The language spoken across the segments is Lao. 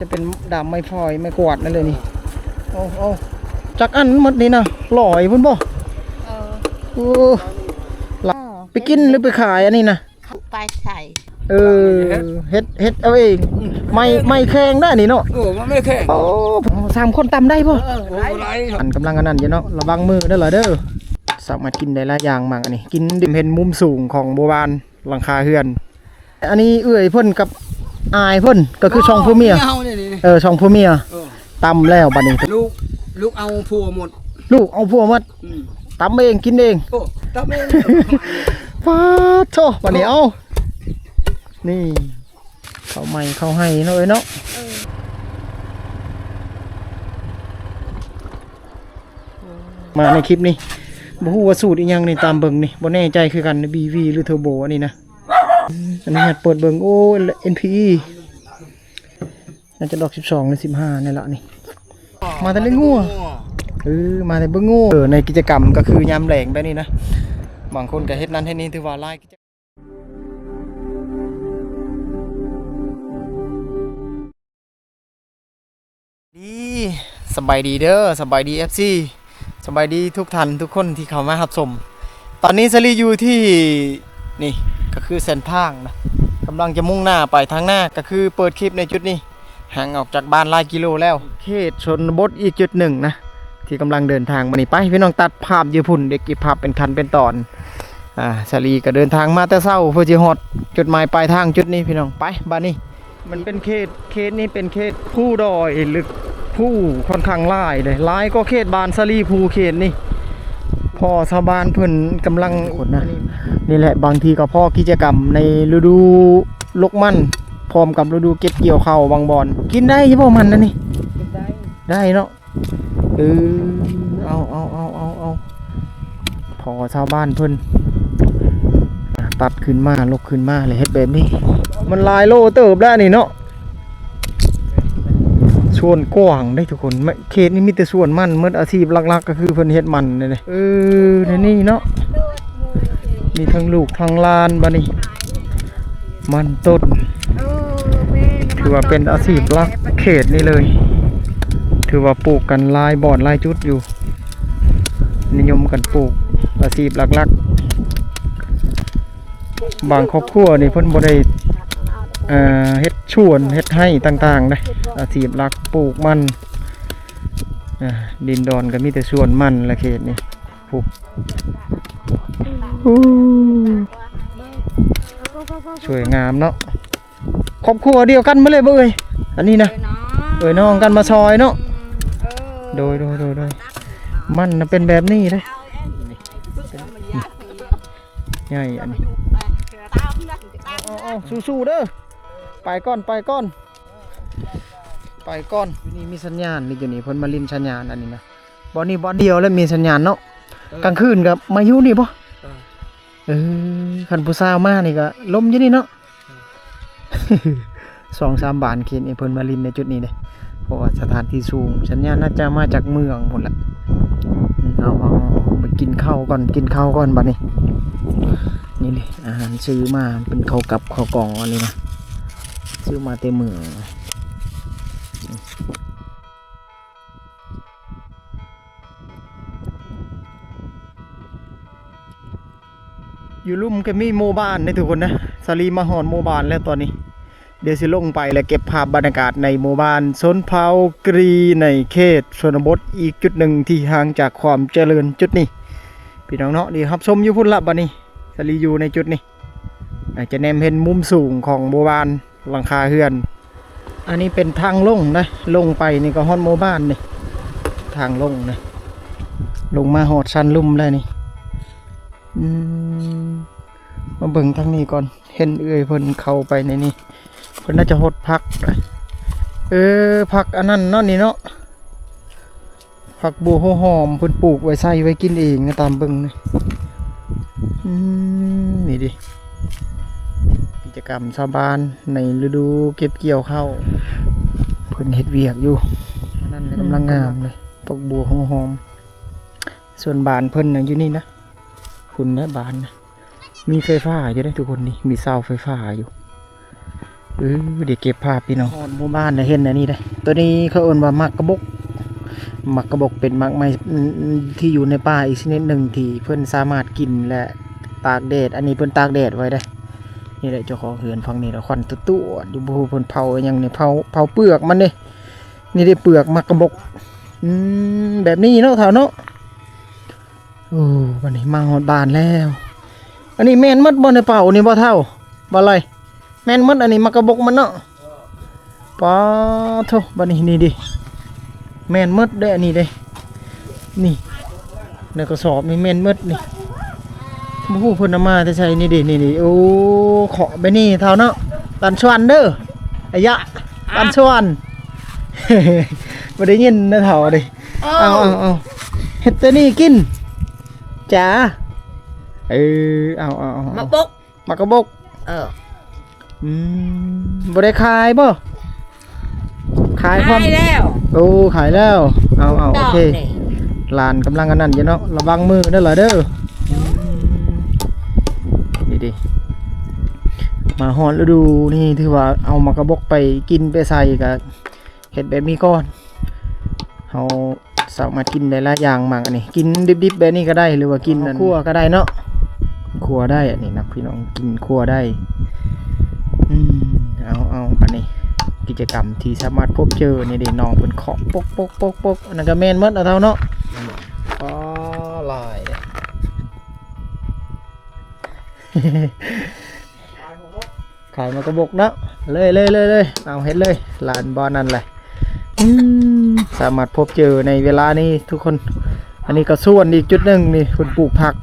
ຈະເປັນດ້າມໄມ້ພອຍ ໄມ້ກວາດນັ້ນເລີຍນີ້. ໂອ້ ໂອ້ ຈັກອັນໝົດນີ້ນະ ຮ້ອຍພຸ້ນບໍ່? ເອີ ໂອ້ ລະ ໄປກິນຫຼືໄປຂາຍອັນນີ້ນະ? ໄປໃສ່ ເອີ ເຮັດ ເຮັດເອົາເອງ. ອືມ ໄມ້ ໄມ້ແຂງໄດ໋ນີ້ເນາະ. ເອີ ມັນໄມ້ແຂງ. ໂອ້ ສາມຄົນຕຳໄດ້ບໍ່? ເອີ ໂອ້ ຫຼາຍ. ອັນກຳລັງອັນນັ້ນຢູ່ເນາະ ລະວັງມືເດີລະເດີ. ສາມາດກິນໄດ້ຫຼາຍຢ່າງມັກອັນນີ້ ກິນດິມເຫັນມຸມສູງຂອງບົວບານ ຫຼັງຄາເຮືອນ. ອັນນີ້ເອື້ອຍເພິ່ນກັບອ້າຍເພິ່ນ ກໍຄືສອງຜົວເມຍ. ເອີ ສອງຜົວເມຍ. ເອີ ຕຳແລ້ວບັດນີ້ ລູກ ລູກເອົາຜົວໝົດ. ລູກເອົາຜົວໝົດ. ອືມ ຕຳເອງກິນເອງ. ໂອ້ ຕຳເອງ. ປາດໂທ້ ບັດນີ້ເອົາ ນີ້ ເຂົ້າໃໝ່ເຂົ້າໄຮ່ເນາະເອີຍເນາະ. ເອີ ມາໃນຄລິບນີ້ ບໍ່ຮູ້ວ່າສູດອີ່ຫຍັງນີ້ ຕາມເບິ່ງນີ້ ບໍ່ແນ່ໃຈຄືກັນ ບີວີ ຫຼື ເທີໂບ ອັນນີ້ນະ. ອານຸຍາດເປີດເບິ່ງ. ໂອ້ ເອັນພີອີ ໜ້າຈະດອກສິບສອງ ຫຼື ສິບຫ້ານີ້ລະນີ້. ມາແຕ່ເບິ່ງງົວ. ເອີ ມາແຕ່ເບິ່ງງົວ. ເອີ ໃນກິດຈະກຳກໍຄືຍາມແລງແບບນີ້ນະ ບາງຄົນກໍເຮັດນັ້ນເຮັດນີ້ ຖືວ່າຫຼາຍກິດຈະ ດີ ສະບາຍດີເດີ ສະບາຍດີ ເອັຟຊີ ສະບາຍດີທຸກທ່ານທຸກຄົນທີ່ເຂົ້າມາຮັບຊົມ. ຕອນນີ້ສາລີຢູ່ທີ່ນີ້ ກໍຄືເສັ້ນທາງນະ ກຳລັງຈະມຸ່ງໜ້າໄປທາງໜ້າ ກໍຄືເປີດຄລິບໃນຈຸດນີ້ ຫ່າງອອກຈາກບ້ານຫຼາຍກິໂລແລ້ວ ເຂດຊົນນະບົດອີກຈຸດໜຶ່ງນະ ທີ່ກຳລັງເດີນທາງມານີ້. ໄປ ພີ່ນ້ອງ ຕັດພາບຢູ່ພຸ້ນ ເດີ ເກັບພາບເປັນຂັ້ນເປັນຕອນ. ອ່າ ສາລີກໍເດີນທາງມາແຕ່ເຊົ້າ ເພື່ອຊິຮອດຈຸດໝາຍປາຍທາງຈຸດນີ້ ພີ່ນ້ອງ. ໄປ ບາດນີ້ ມັນເປັນເຂດ ເຂດນີ້ເປັນເຂດພູດອຍ ຫຼື ພູຂ້ອນຂ້າງຫຼາຍເດ້ ຫຼາຍກວ່າເຂດບ້ານສາລີພູເຂດນີ້ ເພາະຊາວບ້ານເພິ່ນກຳລັງ ຄົນນະ ນີ້ແຫຼະ ບາງທີກໍພໍ້ກິດຈະກຳໃນລະດູລົກມັນ ພ້ອມກັບລະດູເກັບກ່ຽວເຂົ້າບາງບ່ອນ. ກິນໄດ້ຢູ່ບໍ່ມັນອັນນີ້? ກິນໄດ້ ໄດ້ເນາະ. ເອີ ເອົາ ເອົາ ເອົາ ເອົາ ເອົາ ພໍຊາວບ້ານເພິ່ນຕັດຂຶ້ນມາ ລົກຂຶ້ນມາ ແລ້ວເຮັດແບບນີ້ ມັນຫຼາຍໂລເຕີບແລ້ວນີ້ເນາະ. ສວນກວ້າງເດ້ທຸກຄົນ ເຂດນີ້ມີແຕ່ສວນມັນໝົດ. ອາຊີບຫຼັກໆກໍຄືເພິ່ນເຮັດມັນນີ້ເດ້. ເອີ ໃນນີ້ເນາະ ມີທັງລູກທັງຫຼານ ບາດນີ້ ມັນຕົ້ນ ເອີ ແມ່ນ ຖືວ່າເປັນອາຊີບຫຼັກເຂດນີ້ເລີຍ. ຖືວ່າປູກກັນຫຼາຍບ່ອນຫຼາຍຈຸດຢູ່ ນິຍົມກັນປູກ ອາຊີບຫຼັກໆ. ບາງຄອບຄົວນີ້ເພິ່ນບໍ່ໄດ້ ເອີ ເຮັດສວນເຮັດໄຮ່ຕ່າງໆເດ້ ອາຊີບຫຼັກປູກມັນ. ເອີ ດິນດອນກໍມີແຕ່ສວນມັນລະເຂດນີ້. ໂອ້ ສວຍງາມເນາະ. ຄອບຄົວດຽວກັນໝົດເລີຍບໍ່ເອີຍ? ອັນນີ້ນະ ເອີຍນ້ອງ ເອີຍນ້ອງກັນມາຊອຍເນາະ. ອືມ ເອີ ໂດຍ ໂດຍ ໂດຍ ໂດຍ. ມັນນະເປັນແບບນີ້ເດ້ ໃຫຍ່ອັນນີ້. ເອົາໆໆ ສູ້ໆເດີ. ໄປກ່ອນ ໄປກ່ອນ ໄປກ່ອນ. ຢູ່ນີ້ມີສັນຍານນີ້ ຢູ່ນີ້ເພິ່ນມາຫຼິ້ນສັນຍານອັນນີ້ນະ. ບ່ອນນີ້ບ່ອນດຽວແຫຼະມີສັນຍານເນາະ. ເອີ ກາງຄືນກໍມາຢູ່ນີ້ບໍ່? ເອີ ເອີ ຄັນຜູ້ສາວມານີ້ກໍລົມຢູ່ນີ້ເນາະ. ເອີ ສອງສາມບ້ານເຂດນີ້ເພິ່ນມາຫຼິ້ນໃນຈຸດນີ້ເດ້ ເພາະວ່າສະຖານທີ່ສູງ. ສັນຍານໜ້າຈະມາຈາກເມືອງພຸ້ນແຫຼະ. ເອົາ ເອົາ ເອົາ ໄປກິນເຂົ້າກ່ອນ ກິນເຂົ້າກ່ອນບັດນີ້. ນີ້ເດ້ ອາຫານຊື້ມາເປັນເຂົ້າກັບເຂົ້າກ່ອງອັນນີ້ນະ ຊື້ມາແຕ່ເມືອງ. ຢູ່ລຸ່ມກໍມີໝູ່ບ້ານເດ້ທຸກຄົນນະ. ສາລີມາຮອດໝູ່ບ້ານແລ້ວຕອນນີ້ ດຽວຊິລົງໄປ ແລະ ເກັບພາບບັນຍາກາດໃນໝູ່ບ້ານຊົນເຜົ່າກະຫຣີໃນເຂດຊົນນະບົດ ອີກຈຸດໜຶ່ງທີ່ຫ່າງຈາກຄວາມຈະເລີນຈຸດນີ້ ພີ່ນ້ອງເນາະ. ດຽວຮັບຊົມຢູ່ພຸ້ນລະບັດນີ້. ສາລີຢູ່ໃນຈຸດນີ້ ອາດຈະແນມເຫັນມຸມສູງຂອງໝູ່ບ້ານ ຫຼັງຄາເຮືອນ. ອັນນີ້ເປັນທາງລົງນະ ລົງໄປນີ້ກໍຮອດໝູ່ບ້ານນີ້ ທາງລົງນີ້ ລົງມາຮອດຊັ້ນລຸ່ມແລ້ວນີ້. ອືມ ມາເບິ່ງທາງນີ້ກ່ອນ ເຫັນເອື້ອຍເພິ່ນເຂົ້າໄປໃນນີ້ ເພິ່ນໜ້າຈະຫົດຜັກ. ເອີ ຜັກອັນນັ້ນເນາະ ນີ້ເນາະ ຜັກບົ່ວຫົວຫອມ ເພິ່ນປູກໄວ້ໃຊ້ໄວ້ກິນເອງນະ ຕາມເບິ່ງນີ້. ອືມ ນີ້ເດ້ ກິດຈະກຳຊາວບ້ານໃນລະດູເກັບກ່ຽວເຂົ້າ ເພິ່ນເຮັດວຽກຢູ່. ອັນນັ້ນແຫຼະ ອືມ ກຳລັງງາມເລີຍ ຜັກບົ່ວຫົວຫອມ. ສ່ວນບ້ານເພິ່ນນະ ຢູ່ນີ້ນະ ພຸ້ນນະ ບ້ານນະ ມີໄຟຟ້າຢູ່ເດ້ທຸກຄົນນີ້ ມີເສົາໄຟຟ້າຢູ່. ເອີ ດຽວເກັບພາບພີ່ນ້ອງ ຮອດໝູ່ບ້ານແລ້ວເຫັນອັນນີ້ເດ້. ໂຕນີ້ເຂົາເອີ້ນວ່າໝາກກະບົກ. ໝາກກະບົກເປັນໝາກໄມ້ ອືມ ທີ່ຢູ່ໃນປ່າອີກຊະນິດໜຶ່ງທີ່ເພິ່ນສາມາດກິນ ແລະ ຕາກແດດ. ອັນນີ້ເພິ່ນຕາກແດດໄວ້ເດ້. ນີ້ແຫຼະເຈົ້າຂອງເຮືອນຝັ່ງນີ້ລະ ຄວັນຕະຕົວດຢູ່ ບໍ່ຮູ້ເພິ່ນເຜົາອີ່ຫຍັງນີ້ ເຜົາ ເຜົາເປືອກມັນເດ້. ນີ້ເດ້ເປືອກໝາກກະບົກ. ອືມ ແບບນີ້ເນາະເຖົ້າເນາະ. ໂອ້ ບັດນີ້ມາຮອດບ້ານແລ້ວ. ອັນນີ້ແມ່ນໝົດບໍ່ ໃນເປົານີ້ບໍ່ເຖົ້າ ບໍ່ໄລ? ແມ່ນໝົດ ອັນນີ້ໝາກກະບົກມັນເນາະ. ປາໂທ້ ບັດນີ້ ນີ້ເດ້ ແມ່ນໝົດເດ້ ອັນນີ້ເດ້. ນີ້ ໃນກະສອບນີ້ແມ່ນໝົດນີ້. ບໍ່ຮູ້ເພິ່ນເອົາມາແຕ່ໃສ. ນີ້ເດ້ ນີ້ ນີ້. ໂອ້ ເຄາະແບບນີ້ເຖົ້າເນາະ. ຕານຊວນເດີ ອາຍະ ຕານຊວນ. ບໍ່ໄດ້ຍິນນະເຖົ້າເດ້. ເອົາ ເອົາ ເອົາ ເຮັດແຕ່ນີ້ກິນ. ຈ້າ ເອີ ເອົາ ເອົາ ເອົາ ໝາກບົກ ໝາກກະບົກ. ເອີ ອືມ ບໍ່ໄດ້ຂາຍບໍ່? ຂາຍ ຂາຍແລ້ວ. ໂອ້ ຂາຍແລ້ວ. ເອົາ ເອົາ ໂອເຄ. ຫຼານກຳລັງອັນນັ້ນຢູ່ເນາະ ລະວັງມືເດີຫຼາເດີ. ນີ້ເດ້ ມາຮອດລະດູນີ້ ຖືວ່າເອົາໝາກກະບົກໄປກິນໄປໃສ່ກະ ເຮັດແບບນີ້ກ່ອນ. ເຮົາສາມາດກິນໄດ້ຫຼາຍຢ່າງ. ໝາກອັນນີ້ ກິນດິບໆແບບນີ້ກໍໄດ້ ຫຼືວ່າກິນອັນ ເຮົາຂົ້ວກໍໄດ້ເນາະ. ຂົ້ວໄດ້ ອັນນີ້ນະພີ່ນ້ອງ ກິນຂົ້ວໄດ້. ອືມ ເອົາ ເອົາ ອັນນີ້ ກິດຈະກຳທີ່ສາມາດພົບເຈີ. ນີ້ເດ້ ນ້ອງເພິ່ນເຄາະ ປົກໆໆໆ. ອັນນັ້ນກໍແມ່ນໝົດເນາະ ເຖົ້າເນາະ. ອໍ ຫຼາຍເດ້. ຂາຍໝາກກະບົກເນາະ. ເລີຍ ເລີຍ ເລີຍ ເລີຍ. ເອົາ ເຮັດເລີຍ. ຫຼານບໍ່ນັ້ນແຫຼະ. ອືມ ສາມາດພົບເຈີໃນເວລານີ້ທຸກຄົນ. ອັນນີ້ກໍສວນອີກຈຸດໜຶ່ງນີ້ ເພິ່ນປູກຜັກ.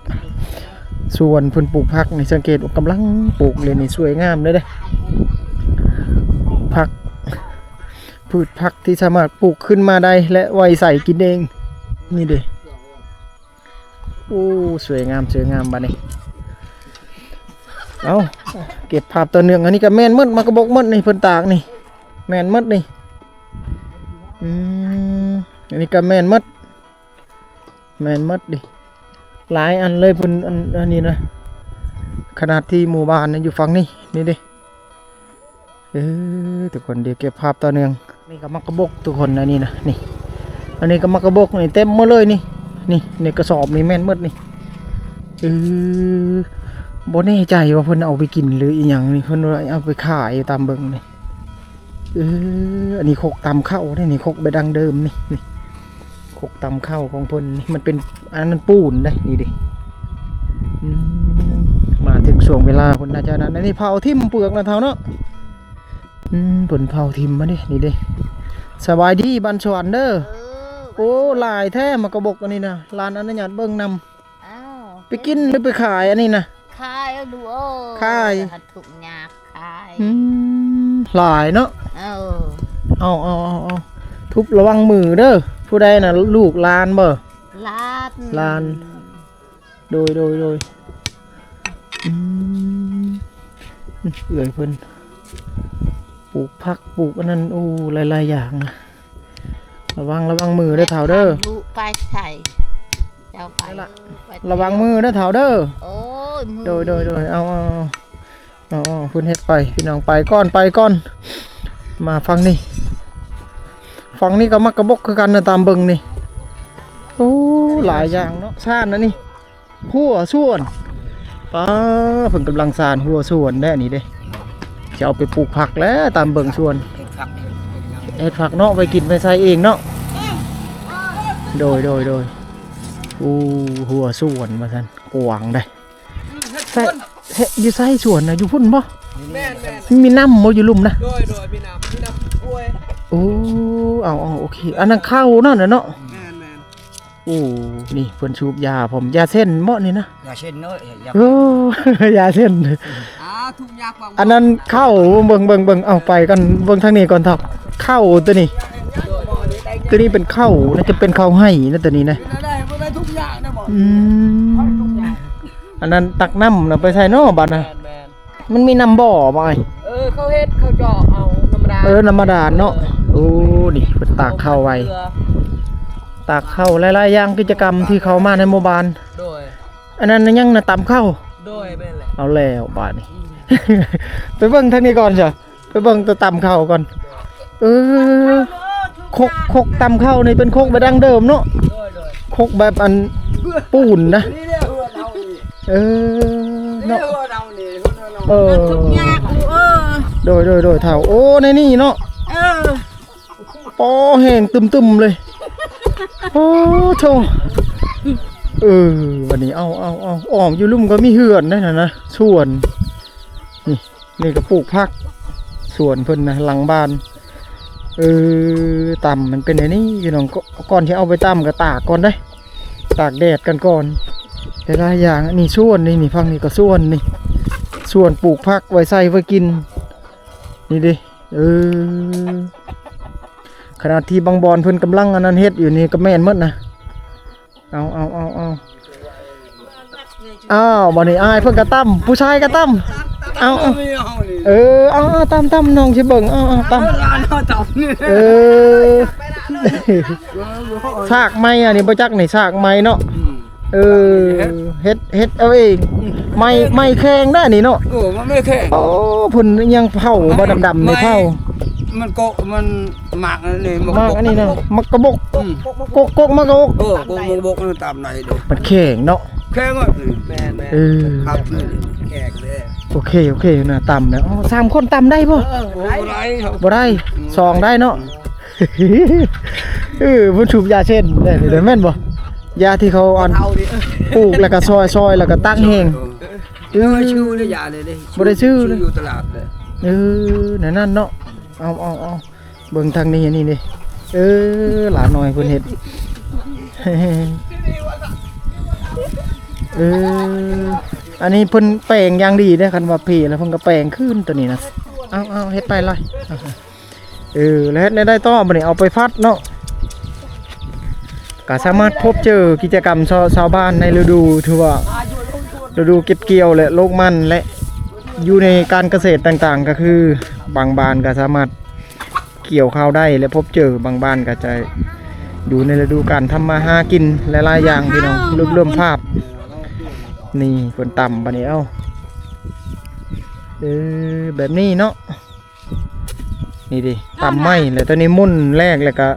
ສວນເພິ່ນປູກຜັກນີ້ ສັງເກດວ່າກຳລັງປູກເລີຍນີ້. ສວຍງາມເລີຍເດ້ ຜັກ ພືດຜັກທີ່ສາມາດປູກຂຶ້ນມາໄດ້ ແລະ ໄວ້ໃຊ້ກິນເອງ. ນີ້ເດ້. ໂອ້ ສວຍງາມ ສວຍງາມ. ບັດນີ້ ເອົາ ເກັບພາບຕໍ່ເນື່ອງ. ອັນນີ້ກໍແມ່ນໝົດ ໝາກກະບົກໝົດນີ້ ເພິ່ນຕາກນີ້ ແມ່ນໝົດນີ້. ອືມ ອັນນີ້ກໍແມ່ນໝົດ ແມ່ນໝົດເດ້. ຫຼາຍອັນເລີຍເພິ່ນ ອັນ ອັນນີ້ນະ ຂະໜາດທີ່ໝູ່ບ້ານຢູ່ຝັ່ງນີ້ ນີ້ເດ້. ເອີ ທຸກຄົນ ດຽວເກັບພາບຕໍ່ເນື່ອງ. ນີ້ກໍໝາກກະບົກທຸກຄົນ ອັນນີ້ນະ ນີ້ ອັນນີ້ກໍໝາກກະບົກນີ້ ເຕັມໝົດເລີຍນີ້. ນີ້ ໃນກະສອບນີ້ແມ່ນໝົດນີ້. ເອີ ບໍ່ແນ່ໃຈວ່າເພິ່ນເອົາໄປກິນ ຫຼື ອີ່ຫຍັງນີ້ ເພິ່ນວ່າເອົາໄປຂາຍ ຕາມເບິ່ງນີ້. ເອີ ອັນນີ້ຄົກຕຳເຂົ້າເດ້ນີ້ ຄົກແບບດັ້ງເດີມນີ້ ນີ້. ຄົກຕຳເຂົ້າຂອງເພິ່ນນີ້ ມັນເປັນອັນນັ້ນປູນເດ້ ນີ້ເດ້. ອືມ ມາເຖິງຊ່ວງເວລາເພິ່ນໜ້າຈະນັ້ນ. ອັນນີ້ເຜົາຖິ້ມເປືອກນະເຖົ້າເນາະ. ອືມ ເພິ່ນເຜົາຖິ້ມມາເດ້ ນີ້ເດ້. ສະບາຍດີບ້ານສວນເດີ. ເອີ ໂອ້ ຫຼາຍແທ້ໝາກກະບົກອັນນີ້ນະ. ຫຼານອະນຸຍາດເບິ່ງນຳ. ອ້າວ ໄປກິນ ຫຼື ໄປຂາຍອັນນີ້ນະ? ຂາຍລູກເອີຍ ຂາຍ ທຸກຍາກຂາຍ. ອືມ ຫຼາຍເນາະ. ເອີ ເອົາ ເອົາ ເອົາ ເອົາ ທຸບລະວັງມືເດີ. ຜູ້ໃດນະ ລູກຫຼານບໍ່? ຫຼານ ຫຼານ. ໂດຍ ໂດຍ ໂດຍ. ອືມ ເອື້ອຍເພິ່ນປູກຜັກ ປູກອັນນັ້ນ ໂອ້ ຫຼາຍໆຢ່າງນະ. ລະວັງ ລະວັງມືເດີເຖົ້າເດີ. ລູກໄປໃສ ເຈົ້າໄປລະ ໄປ ລະວັງມືເດີເຖົ້າເດີ. ໂອ້ຍ ມື ໂດຍ ໂດຍ ໂດຍ. ເອົາ ເອົາ ເອົາ ເອົາ ເພິ່ນເຮັດໄປ ພີ່ນ້ອງ ໄປກ່ອນ ໄປກ່ອນ. ມາຝັ່ງນີ້ ຝັ່ງນີ້ກໍໝາກກະບົກຄືກັນນະ ຕາມເບິ່ງນີ້. ໂອ້ ຫຼາຍຢ່າງເນາະ ຊານອັນນີ້. ຮົ້ວສວນ ປ້າ ເພິ່ນກຳລັງສານຮົ້ວສວນແດ່ນີ້ເດ້. ຈະເອົາໄປປູກຜັກແລ້ວ ຕາມເບິ່ງສວນ ເຮັດຜັກ ເຮັດຜັກເນາະ ໄວ້ກິນໄວ້ໃຊ້ເອງເນາະ. ໂດຍ ໂດຍ ໂດຍ. ໂອ້ ຮົ້ວສວນວ່າຊັ້ນ ກວ້າງເດ້. ແຕ່ເຮັດຢູ່ໃສສວນນະ ຢູ່ພຸ້ນບໍ່? ແມ່ນໆ. ມີນ້ຳບໍ່ຢູ່ລຸ່ມນະ? ໂດຍ ໂດຍ ມີນ້ຳ ມີນ້ຳຫ້ວຍ. ໂອ້ ເອົາ ເອົາ ໂອເຄ ອັນນັ້ນເຂົ້ານັ້ນນະເນາະ. ແມ່ນໆ. ໂອ້ ນີ້ເພິ່ນສູບຢາພ້ອມ ຢາເສັ້ນບໍ່ນີ້ນະ? ຢາເສັ້ນເນາະ ຢາ ໂອ້ ຢາເສັ້ນ. ອ່າ ທຸກຢາກວາງ ອັນນັ້ນເຂົ້າ ເບິ່ງ ເບິ່ງ ເບິ່ງ ເອົາໄປກ່ອນ ເບິ່ງທາງນີ້ກ່ອນເຖົ້າ. ເຂົ້າຕົວນີ້ ຕົວນີ້ເປັນເຂົ້າ ໜ້າຈະເປັນເຂົ້າໄຮ່ນະຕົວນີ້ນະ. ກິນໄດ້ ບໍ່ໄດ້ທຸກຢ່າງນະບໍ່? ອືມ ອັນນັ້ນຕັກນ້ຳນະໄປໃສ່ເນາະບາດນະ. ແມ່ນໆ. ມັນມີນ້ຳບໍ່ບໍ່ອ້າຍ? ເອີ ເຂົາເຮັດ ເຂົາເຈາະເອົາທຳມະດາ. ເອີ ທຳມະດາເນາະ. ໂອ້ ນີ້ເພິ່ນຕາກເຂົ້າໄວ້ ຕາກເຂົ້າ ຫຼາຍໆຢ່າງ ກິດຈະກຳທີ່ເຂົ້າມາໃນໝູ່ບ້ານ. ໂດຍ. ອັນນັ້ນຍັງນະ ຕຳເຂົ້າ. ໂດຍ ແມ່ນແຫຼະ. ເອົາແລ້ວບາດນີ້ ອືມ ໄປເບິ່ງທາງນີ້ກ່ອນຊະ ໄປ ເບິ່ງແຕ່ຕຳເຂົ້າກ່ອນ. ເອີ ຄົກ ຄົກຕຳເຂົ້ານີ້ເປັນຄົກແບບດັ້ງເດີມເນາະ, ຄົກແບບອັນປູນນະ. ເອີ ເນາະ ເອີ ທຸກຍາກຢູ່ ເອີ ໂດຍ ໂດຍ ໂດຍ ເຖົ້າ. ໂອ້ ໃນນີ້ເນາະ ເອີ ປໍ ແຫ້ງຕຶມໆເລີຍ. ໂອ້ໂທ້ ເອີ ບັດນີ້ ເອົາ ເອົາ ເອົາ ອ້ອມຢູ່ລຸ່ມກໍມີເຮືອນໄດ໋ຫັ້ນນະ ສວນ ນີ້ ນີ້ກໍປູກຜັກ ສວນເພິ່ນນະ ຫຼັງບ້ານ. ເອີ ຕຳມັນເປັນແນວນີ້ພີ່ນ້ອງ. ກ່ອນທີ່ເອົາໄປຕຳກໍຕາກກ່ອນເດ້ ຕາກແດດກັນກ່ອນ ຫຼາຍໆຢ່າງ. ນີ້ສວນ ນີ້ ນີ້ ຝັ່ງນີ້ກໍສວນ ນີ້ ສວນປູກຜັກໄວ້ໃສ່ໄວ້ກິນ ນີ້ເດ້. ເອີ ຂະໜາດທີ່ບາງບ່ອນເພິ່ນກຳລັງອັນນັ້ນເຮັດຢູ່ນີ້ກໍແມ່ນໝົດນະ. ເອົາ ເອົາ ເອົາ ເອົາ ອ້າວ ບັດນີ້ອ້າຍເພິ່ນກໍຕຳ ຜູ້ຊາຍກໍຕຳ. ເອົາ ເອົາ ເອີ ເອົາ ເອົາ ຕຳ ຕຳ ນ້ອງຊິເບິ່ງ. ເອົາ ເອົາ ຕຳ ເອີ ສາກໄມ້ອັນນີ້ບໍ່ຈັກນີ້ ສາກໄມ້ເນາະ. ເອີ ເຮັດ ເຮັດເອົາເອງ. ໄມ້ ໄມ້ແຂງເດ້ນີ້ເນາະ. ໂອ້ ມັນໄມ້ແຂງ. ໂອ້ ເພິ່ນຍັງເຜົາບໍ່ ດຳໆນີ້ເຜົາ. ມັນກໍ ມັນໝາກອັນນີ້ ໝາກອັນນີ້ນະ ໝາກກະບົກ ອືມ ກົກ ກົກໝາກກະບົກ. ເອີ ກົກໝາກກະບົກ ເອີ ຕຳໄດ້ເດ້ ມັນແຂງເນາະ. ແຂງເນາະ ແມ່ນໆ ເອີ ຄັກເລີຍ ແຂງເດ້. ໂອເຄ ໂອເຄນະ ຕຳແລ້ວ. ອໍ ສາມຄົນຕຳໄດ້ບໍ່? ເອີ ບໍ່ໄດ້ ບໍ່ໄດ້ ອືມ ສອງໄດ້ເນາະ. ອືມ ເອີ ບໍ່ສູບຢາເຊັ່ນເດ້ ແມ່ນບໍ່? ຢາທີ່ເຂົາອັນ ເອົາດິ ປູກແລ້ວກໍຊອຍໆ ແລ້ວກໍຕັກແຫ້ງ. ເອີ ເອີ ບໍ່ໄດ້ຊື້ເດ້ ຢາເດ້ ບໍ່ໄດ້ຊື້ ຊື້ຢູ່ຕະຫຼາດເດ້. ເອີ ແນວນັ້ນເນາະ. ເອົາ ເອົາ ເອົາ ເບິ່ງທາງນີ້ ນີ້ເດ້. ເອີ ຫຼານ້ອຍເພິ່ນເຮັດ. ເອີ ອັນນີ້ເພິ່ນແປງຢ່າງດີເດ້ ຄັນວ່າເພແລ້ວເພິ່ນກໍແປງຄືນໂຕນີ້ນະ. ເອົາ ເອົາ ເຮັດໄປເລີຍ. ເອີ ແລ້ວເຮັດແນວໃດຕໍ່ບັດນີ້? ເອົາໄປພັດເນາະ. ກໍສາມາດພົບເຈີກິດຈະກຳຊາວ ຊາວບ້ານໃນລະດູ ຖືວ່າລະດູເກັບກ່ຽວ ແລະ ໂລກມັນ ແລະ ຢູ່ໃນການກະເສດຕ່າງໆ ກໍຄືບາງບ້ານກໍສາມາດກ່ຽວເຂົ້າໄດ້ ແລະ ພົບເຈີ. ບາງບ້ານກໍຈະຢູ່ໃນລະດູການທຳມາຫາກິນຫຼາຍໆຢ່າງ ພີ່ນ້ອງ. ລວບລວມພາບ ນີ້ເພິ່ນຕຳບັດນີ້ ເອົ້າ ເອີ ແບບນີ້ເນາະ. ນີ້ເດ້ ຕຳໄມ້ ແລ້ວຕອນນີ້ໝຸ່ນແລກ ແລ້ວກະ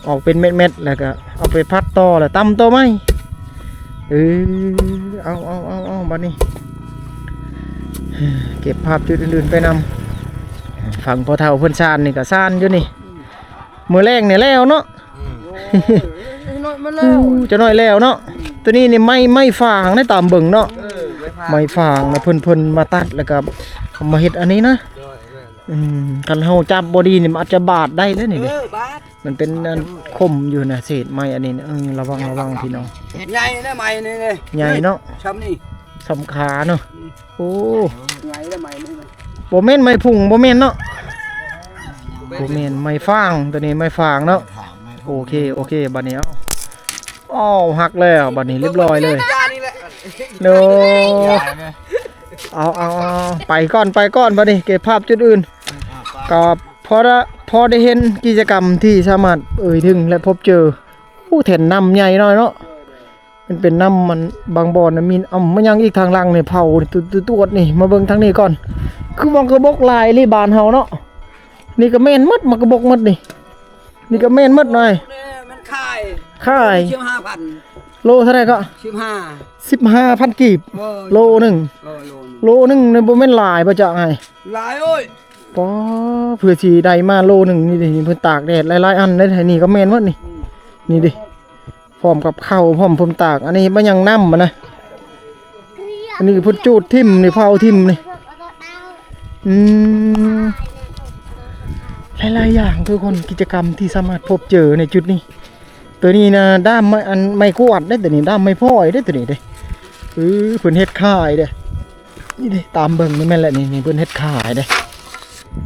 ອອກເປັນເມັດໆ ແລ້ວກະເອົາໄປພັດຕໍ່ ແລ້ວຕຳຕໍ່ໃໝ່. ເອີ ເອົາ ເອົາ ເອົາ ເອົາ ບັດນີ້ ເກັບພາບຈຸດອື່ນໆໄປນຳ. ຝັ່ງພໍ່ເຖົ້າເພິ່ນຊານນີ້ກະຊານຢູ່ນີ້ ມື້ແລງນີ້ແລ້ວເນາະ. ອືມ ໂອ້ຍ ຈັກໜ້ອຍມາແລ້ວ ໂອ້ ຈັກໜ້ອຍແລ້ວເນາະ. ອືມ ໂຕນີ້ນີ້ໄມ້ ໄມ້ຟາງນະ ຕາມເບິ່ງເນາະ. ເອີ ໄມ້ຟາງ ໄມ້ຟາງນະ ເພິ່ນ ເພິ່ນມາຕັດ ແລ້ວກໍເອົາມາເຮັດອັນນີ້ນະ. ໂດຍ ແມ່ນ ອືມ ຄັນເຮົາຈັບບໍ່ດີນີ້ ມັນອາດຈະບາດໄດ້ເດ້ນີ້. ເອີ ບາດ ມັນເປັນອັນຄົມຢູ່ນະ ເສດໄມ້ອັນນີ້ນະ. ເອີ ລະວັງ ລະວັງ ພີ່ນ້ອງ. ໃຫຍ່ນະ ໄມ້ນີ້ ໃຫຍ່ເນາະ ຊ່ຳນີ້ ຊ່ຳຂາເນາະ. ອືມ ໂອ້ ໃຫຍ່ເດ້ໄມ້ນີ້ນະ. ບໍ່ແມ່ນໄມ້ພຸງ ບໍ່ແມ່ນເນາະ. ບໍ່ແມ່ນ ບໍ່ແມ່ນ ໄມ້ຟາງ ໂຕນີ້ໄມ້ຟາງເນາະ. ໂອເຄ ໂອເຄ ບັດນີ້ ເອົາ ອ້າວ ຫັກແລ້ວ ບັດນີ້ ລຽບຮ້ອຍເລີຍ. ໂອ້ ເອົາ ເອົາ ເອົາ ໄປກ່ອນ ໄປກ່ອນ ບັດນີ້ ເກັບພາບຈຸດອື່ນ. ກໍພໍໄດ້ ພໍໄດ້ເຫັນກິດຈະກຳທີ່ສາມາດເອີ່ຍເຖິງ ແລະ ພົບເຈີ. ໂອ້ ແທ່ນນ້ຳໃຫຍ່ນ້ອຍເນາະ. ມັນເປັນນ້ຳ ມັນບາງບ່ອນນະມີ ເອົ້າ ມັນຍັງອີກທາງຫຼັງນີ້ ເຜົາ ຕ- ຕ- ຕວດນີ້. ມາເບິ່ງທາງນີ້ກ່ອນ ຄືໝາກກະບົກຫຼາຍອີ່ຫຼີບ້ານເຮົາເນາະ. ນີ້ກໍແມ່ນໝົດ ໝາກກະບົກໝົດນີ້. ນີ້ກໍແມ່ນໝົດໜ້ອຍ ມັນຂາຍ ຂາຍ ສິບຫ້າພັນ. ໂລເທົ່າໃດກໍ? ສິບຫ້າ ສິບຫ້າພັນກີບ. ໂລໜຶ່ງ ໂລໜຶ່ງນີ້ບໍ່ແມ່ນຫຼາຍບໍ່ຈັກໃຫ້ ຫຼາຍໂອ້ຍ. ປໍ ເພື່ອຊິໄດ້ມາໂລໜຶ່ງນີ້ເດ້ ເພິ່ນຕາກແດດຫຼາຍໆອັນເດ້. ນີ້ກໍແມ່ນໝົດນີ້. ອືມ ນີ້ເດ້ ພ້ອມກັບເຂົ້າ ພ້ອມ ພ້ອມຕາກ. ອັນນີ້ບໍ່ຍັງນ້ຳມັນນະ. ອັນນີ້ເພິ່ນຈູດຖິ້ມນີ້ ເຜົາຖິ້ມນີ້. ອືມ ຫຼາຍໆຢ່າງທຸກຄົນ ກິດຈະກຳທີ່ສາມາດພົບເຈີໃນຈຸດນີ້. ໂຕນີ້ນະ ດ້າມໄມ້ ອັນໄມ້ກວາດເດ້ ໂຕນີ້ດ້າມໄມ້ພອຍເດ້ ໂຕນີ້ເດ້. ເອີ ເພິ່ນເຮັດຂາຍເດ້. ນີ້ເດ້ ຕາມເບິ່ງນີ້ແມ່ນແຫຼະ ນີ້ ນີ້ເພິ່ນເຮັດຂາຍເດ້.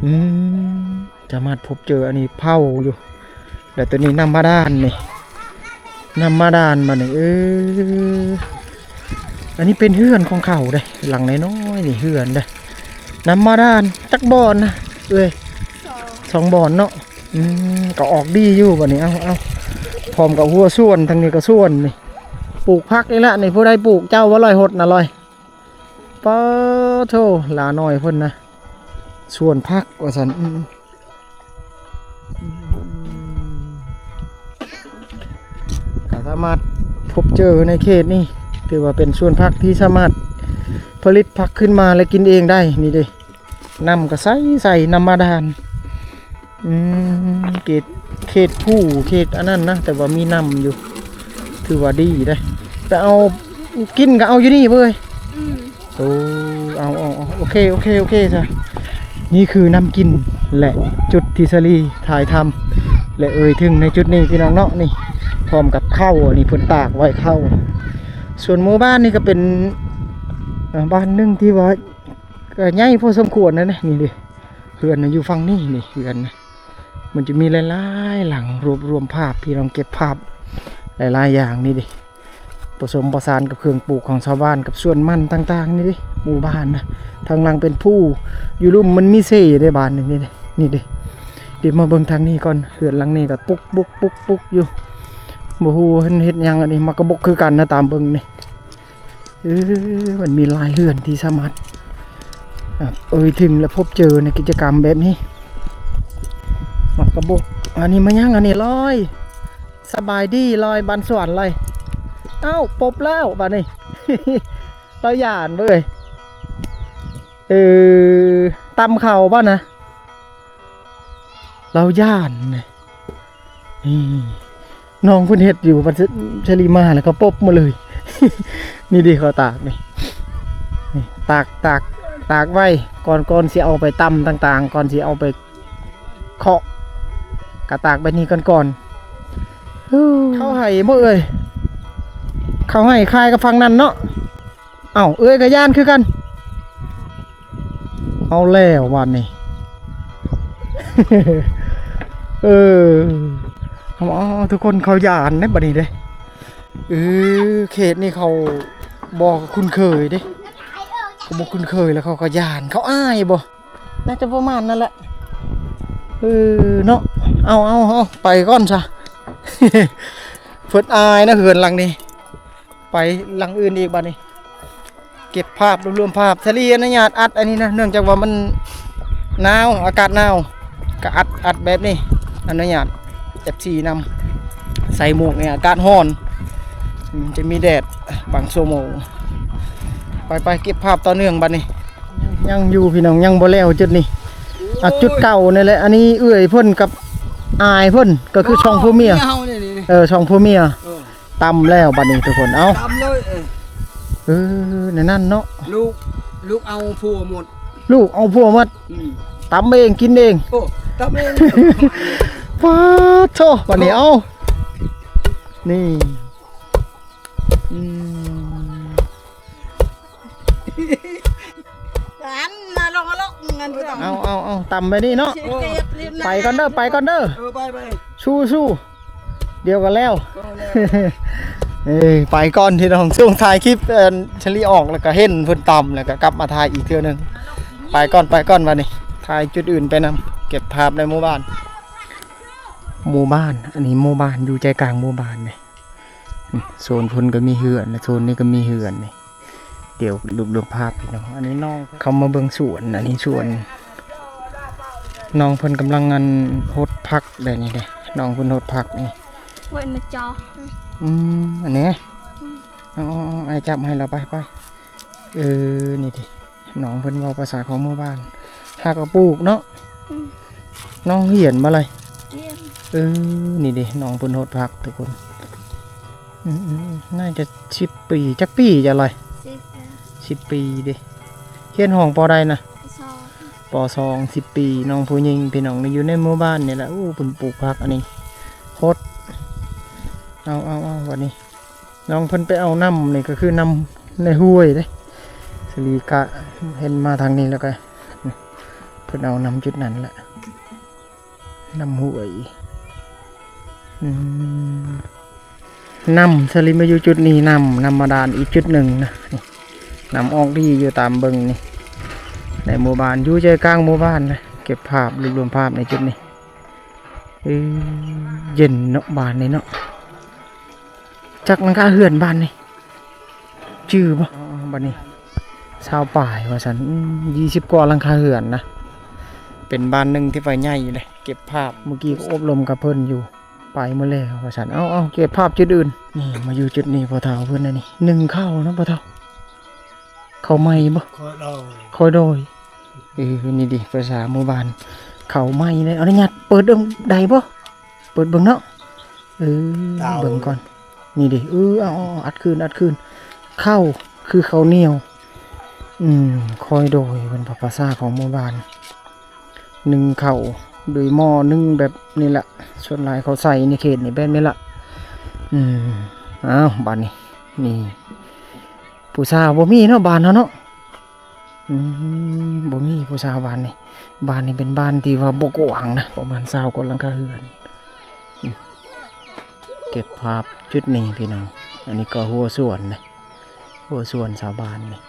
ອືມ ສາມາດພົບເຈີ. ອັນນີ້ເຜົາຢູ່ ແລ້ວໂຕນີ້ນ້ຳບາດານນີ້ ນ້ຳບາດານ. ບັດນີ້ ເອີ ອັນນີ້ເປັນເຮືອນຂອງເຂົາເດ້ ຫຼັງນ້ອຍໆນີ້ ເຮືອນເດ້. ນ້ຳບາດານຈັກບ່ອນນະເອີຍ? ສອງ ສອງບ່ອນເນາະ. ອືມ ກໍອອກດີຢູ່ບັດນີ້. ເອົາ ເອົາ ພ້ອມກັບຫົວສວນ ທາງນີ້ກໍສວນນີ້ ປູກຜັກນີ້ແຫຼະນີ້. ຜູ້ໃດປູກ ເຈົ້າບໍ່ລອຍຫົດນະລອຍ? ປາໂທ ຫຼານ້ອຍເພິ່ນນະ. ສວນຜັກວ່າຊັ້ນ. ອືມ ອືມ ກໍສາມາດພົບເຈີໃນເຂດນີ້ ຖືວ່າເປັນສວນຜັກທີ່ສາມາດຜະລິດຜັກຂຶ້ນມາ ແລະ ກິນເອງໄດ້. ນີ້ເດ້ ນ້ຳກໍໃສໆ ນ້ຳບາດານ. ອືມ ເຂດ ເຂດພູ ເຂດອັນນັ້ນນະ ແຕ່ວ່າມີນ້ຳຢູ່ ຖືວ່າດີເດ້. ໄປເອົາ ກິນກໍເອົາຢູ່ນີ້ເວີຍ. ອືມ ໂອ້ ເອົາ ເອົາ ເອົາ ໂອເຄ ໂອເຄ ໂອເຄຊະ. ນີ້ຄືນ້ຳກິນ ແລະ ຈຸດທີ່ສາລີຖ່າຍທຳ ແລະ ເອີ່ຍເຖິງໃນຈຸດນີ້ ພີ່ນ້ອງເນາະ. ນີ້ ພ້ອມກັບເຂົ້າ ອັນນີ້ເພິ່ນຕາກໄວ້ເຂົ້າ. ສ່ວນໝູ່ບ້ານນີ້ກໍເປັນ ເອີ່ ບ້ານໜຶ່ງທີ່ວ່າ ກໍໃຫຍ່ພໍສົມຄວນນະ. ນີ້ເດ້ ເຮືອນນະຢູ່ຝັ່ງນີ້ ນີ້ເຮືອນນະ ມັນຈະມີຫຼາຍໆຫຼັງ ລວບລວມພາບ ພີ່ນ້ອງເກັບພາບຫຼາຍໆຢ່າງ. ນີ້ເດ້ ປະສົມປະສານກັບເຄື່ອງປູກຂອງຊາວບ້ານ ກັບສວນມັນຕ່າງໆ. ນີ້ເດ້ ໝູ່ບ້ານນະ ທາງຫຼັງເປັນພູ ຢູ່ລຸ່ມມັນມີເຊເດ້ ບ້ານນີ້. ນີ້ເດ້ ນີ້ເດ້ ດຽວມາເບິ່ງທາງນີ້ກ່ອນ. ເຮືອນຫຼັງນີ້ກໍປຸກໆໆຢູ່ ບໍ່ຮູ້ເພິ່ນເຮັດຫຍັງ. ອັນນີ້ໝາກກະບົກຄືກັນນະ ຕາມເບິ່ງນີ້. ເອີ ມັນມີຫຼາຍເຮືອນທີ່ສາມາດ ເອີ່ຍເຖິງ ແລະ ພົບເຈີໃນກິດຈະກຳແບບນີ້. ໝາກກະບົກ ອັນນີ້ມາຫຍັງ? ອັນນີ້ລອຍ ສະບາຍດີ ລອຍບ້ານສວນເລີຍ. ເອົ້າ ປົບແລ້ວບາດນີ້ ລາວຢ້ານເວີຍ. ເອີ ຕຳເຂົ້າບໍ່ນະ? ລາວຢ້ານ. ນີ້ ນ້ອງເພິ່ນເຮັດຢູ່ ບັດສະລີມາແລ້ວກໍປົບມາເລີຍ. ນີ້ເດ້ ເຂົາຕາກນີ້ ນີ້ ຕາກ ຕາກ ຕາກໄວ້ກ່ອນ ກ່ອນຊິເອົາໄປຕຳຕ່າງໆ ກ່ອນຊິເອົາໄປເຄາະ ກໍຕາກແບບນີ້ກ່ອນໆ. ເຂົ້າໄຮ່ບໍ່ເອີຍ? ເຂົ້າໄຮ່ຄາຍກັບຝັ່ງນັ້ນເນາະ. ເອົ້າ ເອື້ອຍກໍຢ້ານຄືກັນ. ເອົາແລ້ວບາດນີ້ ເອີ ເອົາ ເອົາ ທຸກຄົນເຂົາຢ້ານເດ້ບາດນີ້ເດ້. ເອີ ເຂດນີ້ເຂົາບໍ່ຄຸ້ນເຄີຍເດ້ ເຂົາບໍ່ຄຸ້ນເຄີຍ ແລ້ວເຂົາກໍຢ້ານ ເຂົາອາຍບໍ່? ໜ້າຈະປະມານນັ້ນແຫຼະ. ເອີ ເນາະ ເອົາ ເອົາ ເອົາ ໄປກ່ອນຊະ ເພິ່ນອາຍນະ ເຮືອນຫຼັງນີ້. ໄປຫຼັງອື່ນອີກບາດນີ້ ເກັບພາບ ລວບລວມພາບ. ສາລີອະນຸຍາດອັດອັນນີ້ນະ ເນື່ອງຈາກວ່າມັນໜາວ ອາກາດໜາວ ກະອັດ ອັດແບບນີ້ ອະນຸຍາດເອັຟຊີນຳ. ໃສ່ໝວກໃນອາກາດຮ້ອນ ມັນຈະມີແດດບາງຊົ່ວໂມງ. ໄປໆ ເກັບພາບຕໍ່ເນື່ອງບາດນີ້. ຍັງຢູ່ພີ່ນ້ອງ ຍັງບໍ່ແລ້ວຈຸດນີ້ ອ່ະ ຈຸດເກົ່ານີ້ແຫຼະ. ອັນນີ້ເອື້ອຍເພິ່ນກັບອ້າຍເພິ່ນ ກໍຄືສອງຜົວເມຍ ເຮົານີ້ ເອີ ສອງຜົວເມຍ ເອີ. ຕຳແລ້ວບັດນີ້ທຸກຄົນ ເອົາ ຕຳເລີຍ ເອີ ເອີ ໃນນັ້ນເນາະ ລູກ ລູກເອົາຜົວໝົດ ລູກເອົາຜົວໝົດ ອືມ ຕຳເອງກິນເອງ ໂອ້ ຕຳເອງ ປາດໂທ້ ບັດນີ້ ເອົາ ນີ້ ອືມ ອັນນະ ລົງ ລົງ ເງິນບໍ່ຕ້ອງ ເອົາ ເອົາ ເອົາ ຕຳໄປນີ້ເນາະ ຊິເກັບຫຼິ້ນນະ ໄປກ່ອນເດີ ໄປກ່ອນເດີ ເອີ ໄປ ໄປ ສູ້ໆ ດຽວກໍແລ້ວ ເອີ ໄປກ່ອນພີ່ນ້ອງ ຊ່ວງຖ່າຍຄລິບ ເອີ ສາລີອອກ ແລ້ວກໍເຫັນເພິ່ນຕຳ ແລ້ວກໍກັບມາຖ່າຍອີກເທື່ອໜຶ່ງ ໄປກ່ອນ ໄປກ່ອນ ບັດນີ້ ຖ່າຍຈຸດອື່ນໄປນຳ ເກັບພາບໃນໝູ່ບ້ານ ໝູ່ບ້ານ ອັນນີ້ໝູ່ບ້ານ ຢູ່ໃຈກາງໝູ່ບ້ານເດ້ ໂຊນພຸ້ນກໍມີເຮືອນ ໂຊນນີ້ກໍມີເຮືອນນີ້. ດຽວລວບລວມພາບພີ່ນ້ອງ ອັນນີ້ນ້ອງເຂົ້າມາເບິ່ງສວນ ອັນນີ້ສວນ ນ້ອງເພິ່ນກຳລັງ ອັນ ຫົດຜັກໄດ໋ນີ້ເດ້ ນ້ອງເພິ່ນຫົດຜັກນີ້ ເພິ່ນມາຈອ ອືມ ອັນນີ້ ອືມ ເອົາໆໆ ອ້າຍຈັບໃຫ້ລາວ ໄປໆ ເອີ ນີ້ຕິ ນ້ອງເພິ່ນເວົ້າພາສາຂອງໝູ່ບ້ານ ຫາກເອົາປູກເນາະ ອືມ ນ້ອງຮຽນບໍ່ລະ? ຮຽນ ເອີ ນີ້ເດ້ ນ້ອງເພິ່ນຫົດຜັກທຸກຄົນ ອືມໆ ໜ້າຈະສິບປີ ຈັກປີຈະລອຍ? ສິບ ສິບປີເດ້ ຮຽນຫ້ອງ ປ.ໃດນະ? ປ.ສອງ ປ.ສອງ ສິບປີ ນ້ອງຜູ້ຍິງ ພີ່ນ້ອງ ຢູ່ໃນໝູ່ບ້ານນີ້ແຫຼະ ໂອ້ ເພິ່ນປູກຜັກ ອັນນີ້ຫົດ ເອົາໆໆ ບັດນີ້ ນ້ອງເພິ່ນໄປເອົານ້ຳ ນີ້ກໍຄືນ້ຳໃນຫ້ວຍເດ້ ສາລີກະເຫັນມາທາງນີ້ແລ້ວກໍ ເພິ່ນເອົານ້ຳຈຸດນັ້ນແຫຼະ ນ້ຳຫ້ວຍ ອືມ ນ້ຳ ສາລີມາຢູ່ຈຸດນີ້ ນ້ຳ ນ້ຳບາດານອີກຈຸດໜຶ່ງນະ ນີ້ ນ້ຳອອກດີຢູ່ ຕາມເບິ່ງນີ້ ໃນໝູ່ບ້ານ ຢູ່ໃຈກາງໝູ່ບ້ານນະ ເກັບພາບ ລວບລວມພາບໃນຈຸດນີ້ ເອີ ເຢັນເນາະ ບ້ານນີ້ເນາະ ຈັກຫຼັງຄາເຮືອນບ້ານນີ້ ຈື່ບໍ່? ອໍ ບັດນີ້ຊາວປາຍວ່າຊັ້ນ ອືມ ຊາວກວ່າຫຼັງຄາເຮືອນນະ ເປັນບ້ານໜຶ່ງທີ່ວ່າໃຫຍ່ເດ້ ເກັບພາບ ເມື່ອກີ້ກໍອົບລົມກັບເພິ່ນຢູ່ ໄປໝົດແລ້ວວ່າຊັ້ນ. ເອົາໆ ເກັບພາບຈຸດອື່ນ. ນີ້ມາຢູ່ຈຸດນີ້ ພໍ່ເຖົ້າເພິ່ນນະນີ້ ໜຶ້ງເຂົ້າເນາະພໍ່ເຖົ້າ. ເຂົ້າໃໝ່ບໍ່? ຄ່ອຍດອຍ ຄ່ອຍດອຍ. ເອີ ນີ້ເດ້ ພາສາໝູ່ບ້ານ ເຂົ້າໃໝ່ເດ້. ອະນຸຍາດເປີດເບິ່ງໄດ້ບໍ່? ເປີດເບິ່ງເນາະ. ເອີ ເອົາ ເບິ່ງກ່ອນ. ນີ້ເດ້ ເອີ ເອົາໆ ອັດຄືນ ອັດຄືນ. ເຂົ້າ ຄືເຂົ້າໜຽວ. ອືມ ຄ່ອຍດອຍ ເປັນພາສາຂອງໝູ່ບ້ານ. ໜຶ້ງເຂົ້າໂດຍໝໍ້ໜຶ້ງແບບນີ້ລະ ສ່ວນຫຼາຍເຂົາໃສ່ໃນເຂດນີ້ແບບນີ້ລະ. ອືມ ອ້າວ ບາດນີ້ ນີ້ ຜູ້ສາວບໍ່ມີເນາະ ບ້ານເຮົາເນາະ. ອືມ ບໍ່ມີຜູ້ສາວບ້ານນີ້. ບ້ານນີ້ເປັນບ້ານທີ່ວ່າບໍ່ກວ້າງນະ ປະມານຊາວກວ່າຫຼັງຄາເຮືອນ. ອືມ ເກັບພາບຈຸດນີ້ພີ່ນ້ອງ. ອັນນີ້ກໍຮົ້ວສວນນະ ຮົ້ວສວນຊາວບ້ານນີ້.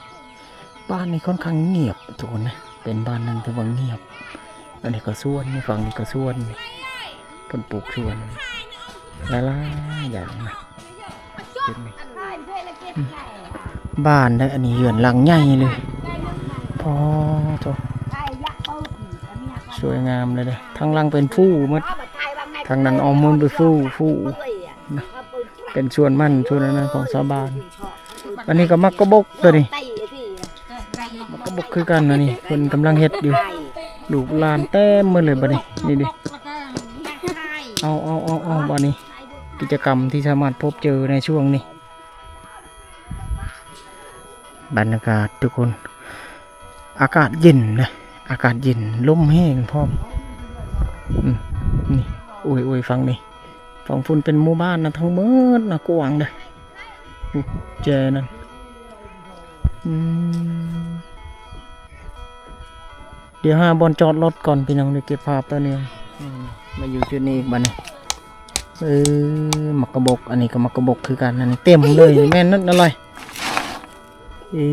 ບ້ານນີ້ຄ່ອນຂ້າງງຽບທຸກຄົນນະ ເປັນບ້ານໜຶ່ງທີ່ວ່າງຽບ. ອັນນີ້ກໍສວນ ໃນຝັ່ງນີ້ກໍສວນ ເພິ່ນປູກສວນຫຼາຍໆຢ່າງນະ. ເຫັນໄໝ? ອືມ ບ້ານໃດ ອັນນີ້ເຮືອນຫຼັງໃຫຍ່ເລີຍ. ພໍໂຕ ສວຍງາມເລີຍເດ້. ທາງຫຼັງເປັນພູໝົດ ທາງນັ້ນອ້ອມໝູນເປັນພູ ພູນະ ເປັນສວນມັນ ສວນອັນນັ້ນຂອງຊາວບ້ານ. ອັນນີ້ກໍໝາກກະບົກຕົວນີ້ ໝາກກະບົກຄືກັນ. ອັນນີ້ເພິ່ນກຳລັງເຮັດຢູ່ ລູກຫຼານເຕັມໝົດເລີຍບັດນີ້. ນີ້ເດ້ ເອົາໆໆໆ ບັດນີ້ ກິດຈະກຳທີ່ສາມາດພົບເຈີໃນຊ່ວງນີ້. ບັນຍາກາດທຸກຄົນ ອາກາດເຢັນນະ ອາກາດເຢັນ ລົມແຮງພ້ອມ. ອືມ ນີ້ ໂອ້ຍໆ ຝັ່ງນີ້ ຝັ່ງພຸ້ນເປັນໝູ່ບ້ານນະ ທັງໝົດນະ ກວ້າງເດ້. ອືມ ແຈນັ້ນ ອືມ ດຽວຫາບ່ອນຈອດລົດກ່ອນພີ່ນ້ອງ ດຽວເກັບພາບຕໍ່ເນື່ອງ. ອືມ ມາຢູ່ຈຸດນີ້ອີກບັດນີ້. ເອີ ໝາກກະບົກ ອັນນີ້ກໍໝາກກະບົກຄືກັນ ອັນນີ້ເຕັມເລີຍ. ແມ່ນນັ້ນ ນັ້ນລະ ເອີ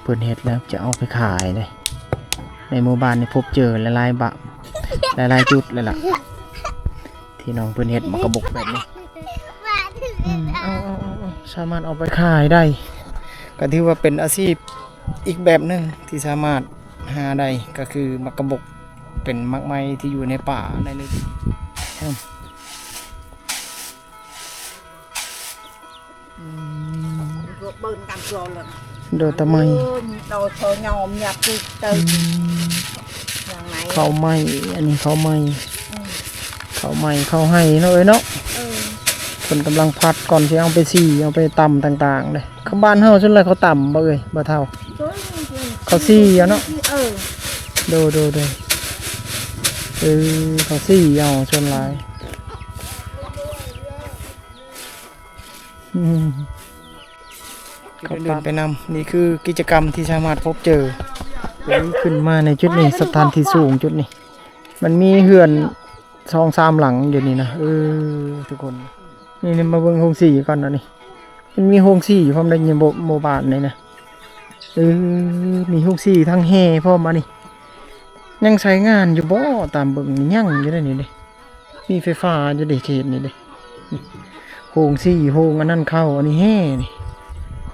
ເພິ່ນເຮັດແລ້ວຈະເອົາໄປຂາຍເດ້. ໃນໝູ່ບ້ານນີ້ພົບເຈີຫຼາຍໆບາ ຫຼາຍໆຈຸດເລີຍລະ ທີ່ນ້ອງເພິ່ນເຮັດໝາກກະບົກແບບນີ້. ອືມ ເອົາໆໆໆ ສາມາດເອົາໄປຂາຍໄດ້ ກໍຖືວ່າເປັນອາຊີບອີກແບບໜຶ່ງທີ່ສາມາດຫາໄດ້ ກໍຄືໝາກກະບົກ ເປັນໝາກໄມ້ທີ່ຢູ່ໃນປ່າໃນນີ້. ອືມ ໂດດຕະໄໝ ເອີ ໂດດ ເຂົາຍ້ອມ ຢາກປູກເຕີ ອືມ ເຂົ້າໃໝ່ ອັນນີ້ເຂົ້າໃໝ່ ອືມ ເຂົ້າໃໝ່ ເຂົ້າໄຮ່ເນາະເອີຍເນາະ. ເອີ ເພິ່ນກຳລັງພັດກ່ອນຊິເອົາໄປສີ ເອົາໄປຕຳຕ່າງໆເດ້. ເຂົ້າບ້ານເຮົາສ່ວນຫຼາຍເຂົາຕຳບໍ່ເອີຍ ບໍ່ເຖົ້າ? ເຂົາສີເອົາເນາະ. ເອີ ໂດຍໆໆ ເອີ ເຂົາສີເອົາສ່ວນຫຼາຍ. ອືມ ເຂົາປັດໄປນຳ. ນີ້ຄືກິດຈະກຳທີ່ສາມາດພົບເຈີ. ເອີ ຂຶ້ນມາໃນຈຸດນີ້ ສະຖານທີ່ສູງຈຸດນີ້ ມັນມີເຮືອນສອງສາມຫຼັງຢູ່ນີ້ນະ. ເອີ ທຸກຄົນ ນີ້ ນີ້ມາເບິ່ງໂຮງສີກ່ອນເນາະ. ນີ້ ມັນມີໂຮງສີພ້ອມໃນໝູ່ ໝູ່ບ້ານນີ້ນະ. ເອີ ມີໂຮງສີທັງແຮ່ພ້ອມ. ອັນນີ້ຍັງໃຊ້ງານຢູ່ບໍ່? ຕາມເບິ່ງນີ້ຍັງຢູ່ເດ້ນີ້ເດ້. ມີໄຟຟ້າຢູ່ເດ້ເຂດນີ້ເດ້. ນີ້ ໂຮງສີ ໂຮງອັນນັ້ນເຂົ້າ ອັນນີ້ແຮ່ນີ້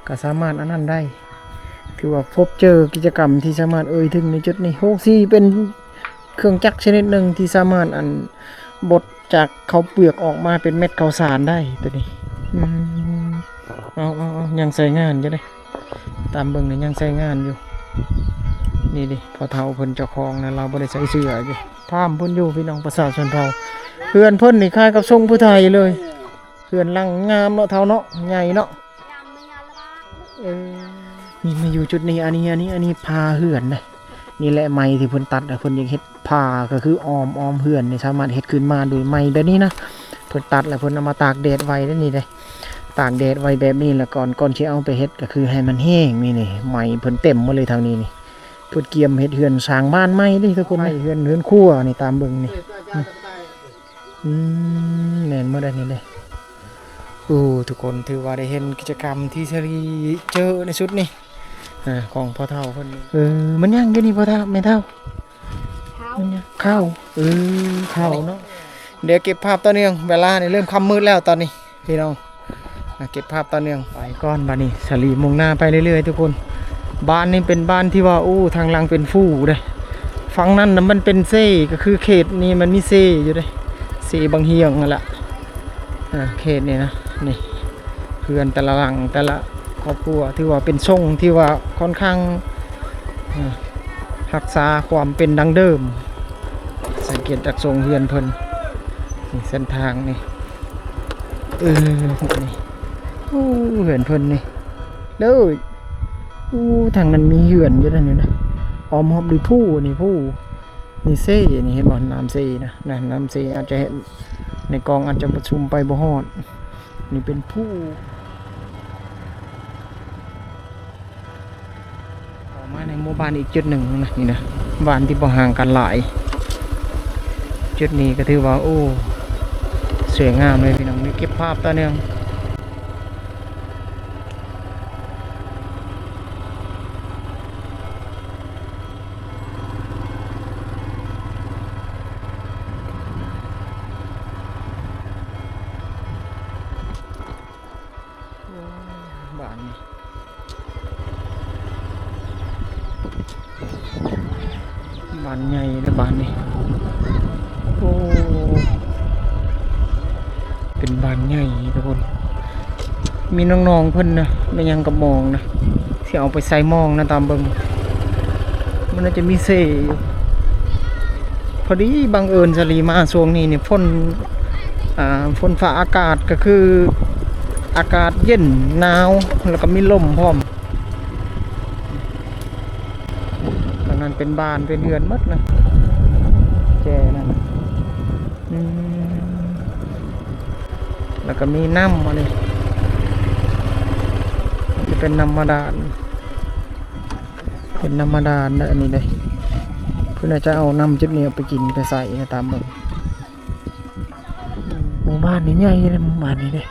ກໍສາມາດອັນນັ້ນໄດ້. ຖືວ່າພົບເຈີກິດຈະກຳທີ່ສາມາດເອີ່ຍເຖິງໃນຈຸດນີ້. ໂຮງສີເປັນເຄື່ອງຈັກຊະນິດໜຶ່ງທີ່ສາມາດ ອັນ ບົດຈາກເຂົ້າເປືອກອອກມາເປັນເມັດເຂົ້າສານໄດ້ຕົວນີ້. ອືມ ເອົາໆໆ ຍັງໃຊ້ງານຢູ່ເດ້. ຕາມເບິ່ງນີ້ຍັງໃຊ້ງານຢູ່. ນີ້ເດ້ ພໍ່ເຖົ້າເພິ່ນເຈົ້າຂອງນະ ລາວບໍ່ໄດ້ໃສ່ເສື້ອຢູ່. ຖາມເພິ່ນຢູ່ ພີ່ນ້ອງປະຊາຊົນເຜົ່າ ເຮືອນເພິ່ນນີ້ຄ້າຍກັບຊົງຜູ້ໄທເລີຍ. ເຮືອນຫຼັງງາມເນາະ ເຖົ້າເນາະ ໃຫຍ່ເນາະ. ເອີ ນີ້ມາຢູ່ຈຸດນີ້ ອັນນີ້ ອັນນີ້ ອັນນີ້ຝາເຮືອນເດ້. ນີ້ແຫຼະໄມ້ທີ່ເພິ່ນຕັດ ແລ້ວເພິ່ນຢາກເຮັດຝາ ກໍຄືອ້ອມ ອ້ອມເຮືອນນີ້ ສາມາດເຮັດຂຶ້ນມາໂດຍໄມ້ແບບນີ້ນະ. ເພິ່ນຕັດ ແລ້ວເພິ່ນເອົາມາຕາກແດດໄວ້ເດ້ນີ້ເດ້. ຕາກແດດໄວ້ແບບນີ້ ແລ້ວກ່ອນ ກ່ອນຊິເອົາໄປເຮັດ ກໍຄືໃຫ້ມັນແຫ້ງ. ນີ້ ນີ້ ໄມ້ເພິ່ນເຕັມໝົດເລີຍທາງນີ້ນີ້. ເພິ່ນກຽມເຮັດເຮືອນສ້າງບ້ານໃໝ່ເດ້ທຸກຄົນ. ເຮືອນ ເຮືອນຄົວນີ້ ຕາມເບິ່ງນີ້. ອືມ ແມ່ນໝົດອັນນີ້ເດ້. ໂອ້ ທຸກຄົນ ຖືວ່າໄດ້ເຫັນກິດຈະກຳທີ່ສາລີເຈີໃນຊຸດນີ້ ອາ ຂອງພໍ່ເຖົ້າເພິ່ນ. ເອີ ມັນຍັງຢູ່ນີ້ພໍ່ເຖົ້າ ແມ່ເຖົ້າ. ເຂົ້າ ມັນຍັງ ເຂົ້າ ເອີ ເຂົ້າເນາະ. ດຽວເກັບພາບຕໍ່ເນື່ອງ ເວລານີ້ເລີ່ມຄ່ຳມືດແລ້ວຕອນນີ້ ພີ່ນ້ອງ. ອ່ະ ເກັບພາບຕໍ່ເນື່ອງໄປກ່ອນ. ບາດນີ້ສາລີມຸ່ງໜ້າໄປເລື້ອຍໆ ທຸກຄົນ. ບ້ານນີ້ເປັນບ້ານທີ່ວ່າ ໂອ້ ທາງຫຼັງເປັນພູເດ້. ຝັ່ງນັ້ນນະມັນເປັນເຊ ກໍຄືເຂດນີ້ມັນມີເຊຢູ່ເດ້ ເຊບັງຮຽງຫັ້ນລະ. ເອີ ເຂດນີ້ນະ ນີ້ ເຮືອນແຕ່ລະຫຼັງ ແຕ່ລະຄອບຄົວ ຖືວ່າເປັນຊົງທີ່ວ່າຄ່ອນຂ້າງ ເອີ ຮັກສາຄວາມເປັນດັ້ງເດີມ. ສັງເກດຈາກຊົງເຮືອນເພິ່ນ ນີ້ເສັ້ນທາງນີ້ ເອີ ນີ້ ໂອ້ ເຮືອນເພິ່ນນີ້ເດີ. ໂອ້ ທາງນັ້ນມີເຮືອນຢູ່ນັ້ນຢູ່ນະ ອ້ອມຮອບດ້ວຍພູນີ້ ພູ ນີ້ເຊ ນີ້ເຫັນບໍ່ ນ້ຳເຊນະ ນ້ຳເຊ ອາດຈະເຫັນໃນກ້ອງ ອາດຈະຊູມໄປບໍ່ຮອດ. ນີ້ເປັນພູ ເຂົ້າມາໃນໝູ່ບ້ານອີກຈຸດໜຶ່ງນະ ນີ້ນະ ບ້ານທີ່ບໍ່ຫ່າງກັນຫຼາຍ. ຈຸດນີ້ກໍຖືວ່າ ໂອ້ ສວຍງາມເລີຍພີ່ນ້ອງ ໄດ້ເກັບພາບຕໍ່ເນື່ອງ. ໂອ້ຍ ບ້ານນີ້ ບ້ານໃຫຍ່ເດ້ບ້ານນີ້. ໂອ້ ເປັນບ້ານໃຫຍ່ທຸກຄົນ. ມີນ້ອງໆເພິ່ນນະ ໄດ້ຫຍັງກັບມອງນະ ຊິເອົາໄປໃສ່ມອງນະ ຕາມເບິ່ງ ມັນໜ້າຈະມີເຊຢູ່. ພໍດີບັງເອີນສາລີມາຊ່ວງນີ້ນີ້ ຝົນ ອ່າ ຝົນຟ້າອາກາດ ກໍຄືອາກາດເຢັນໜາວ ແລ້ວກໍມີລົມພ້ອມ. ທາງນັ້ນເປັນບ້ານເປັນເຮືອນໝົດນະ ແຈນັ້ນ ອືມ ແລ້ວກໍມີນ້ຳ ອັນນີ້ຈະເປັນນ້ຳບາດານ ເປັນນ້ຳບາດານເດີ ອັນນີ້ເດ້. ເພິ່ນອາດຈະເອົານ້ຳຈຸດນີ້ໄປກິນໄປໃຊ້ນະ ຕາມເບິ່ງ. ໝູ່ບ້ານນີ້ໃຫຍ່ເດ້ ໝູ່ບ້ານນີ້ເດ້.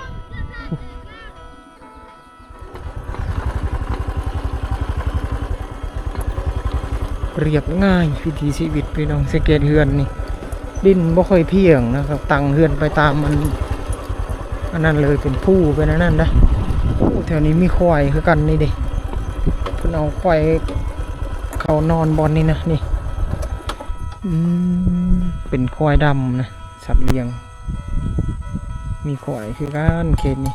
ລຽບງ່າຍວິຖີຊີວິດພີ່ນ້ອງ ສັງເກດເຮືອນນີ້ ດິນບໍ່ຄ່ອຍພຽງນະ ກໍຕັ້ງເຮືອນໄປຕາມອັນ ອັນນັ້ນເລີຍ ເປັນພູເປັນອັນນັ້ນນະ. ໂອ້ ແຖວນີ້ມີຄວາຍຄືກັນນີ້ເດ້ ເພິ່ນເອົາຄວາຍເຂົ້ານອນບ່ອນນີ້ນະ ນີ້ ອືມ ເປັນຄວາຍດຳນະ. ສັດລ້ຽງ ມີຄວາຍຄືກັນເຂດນີ້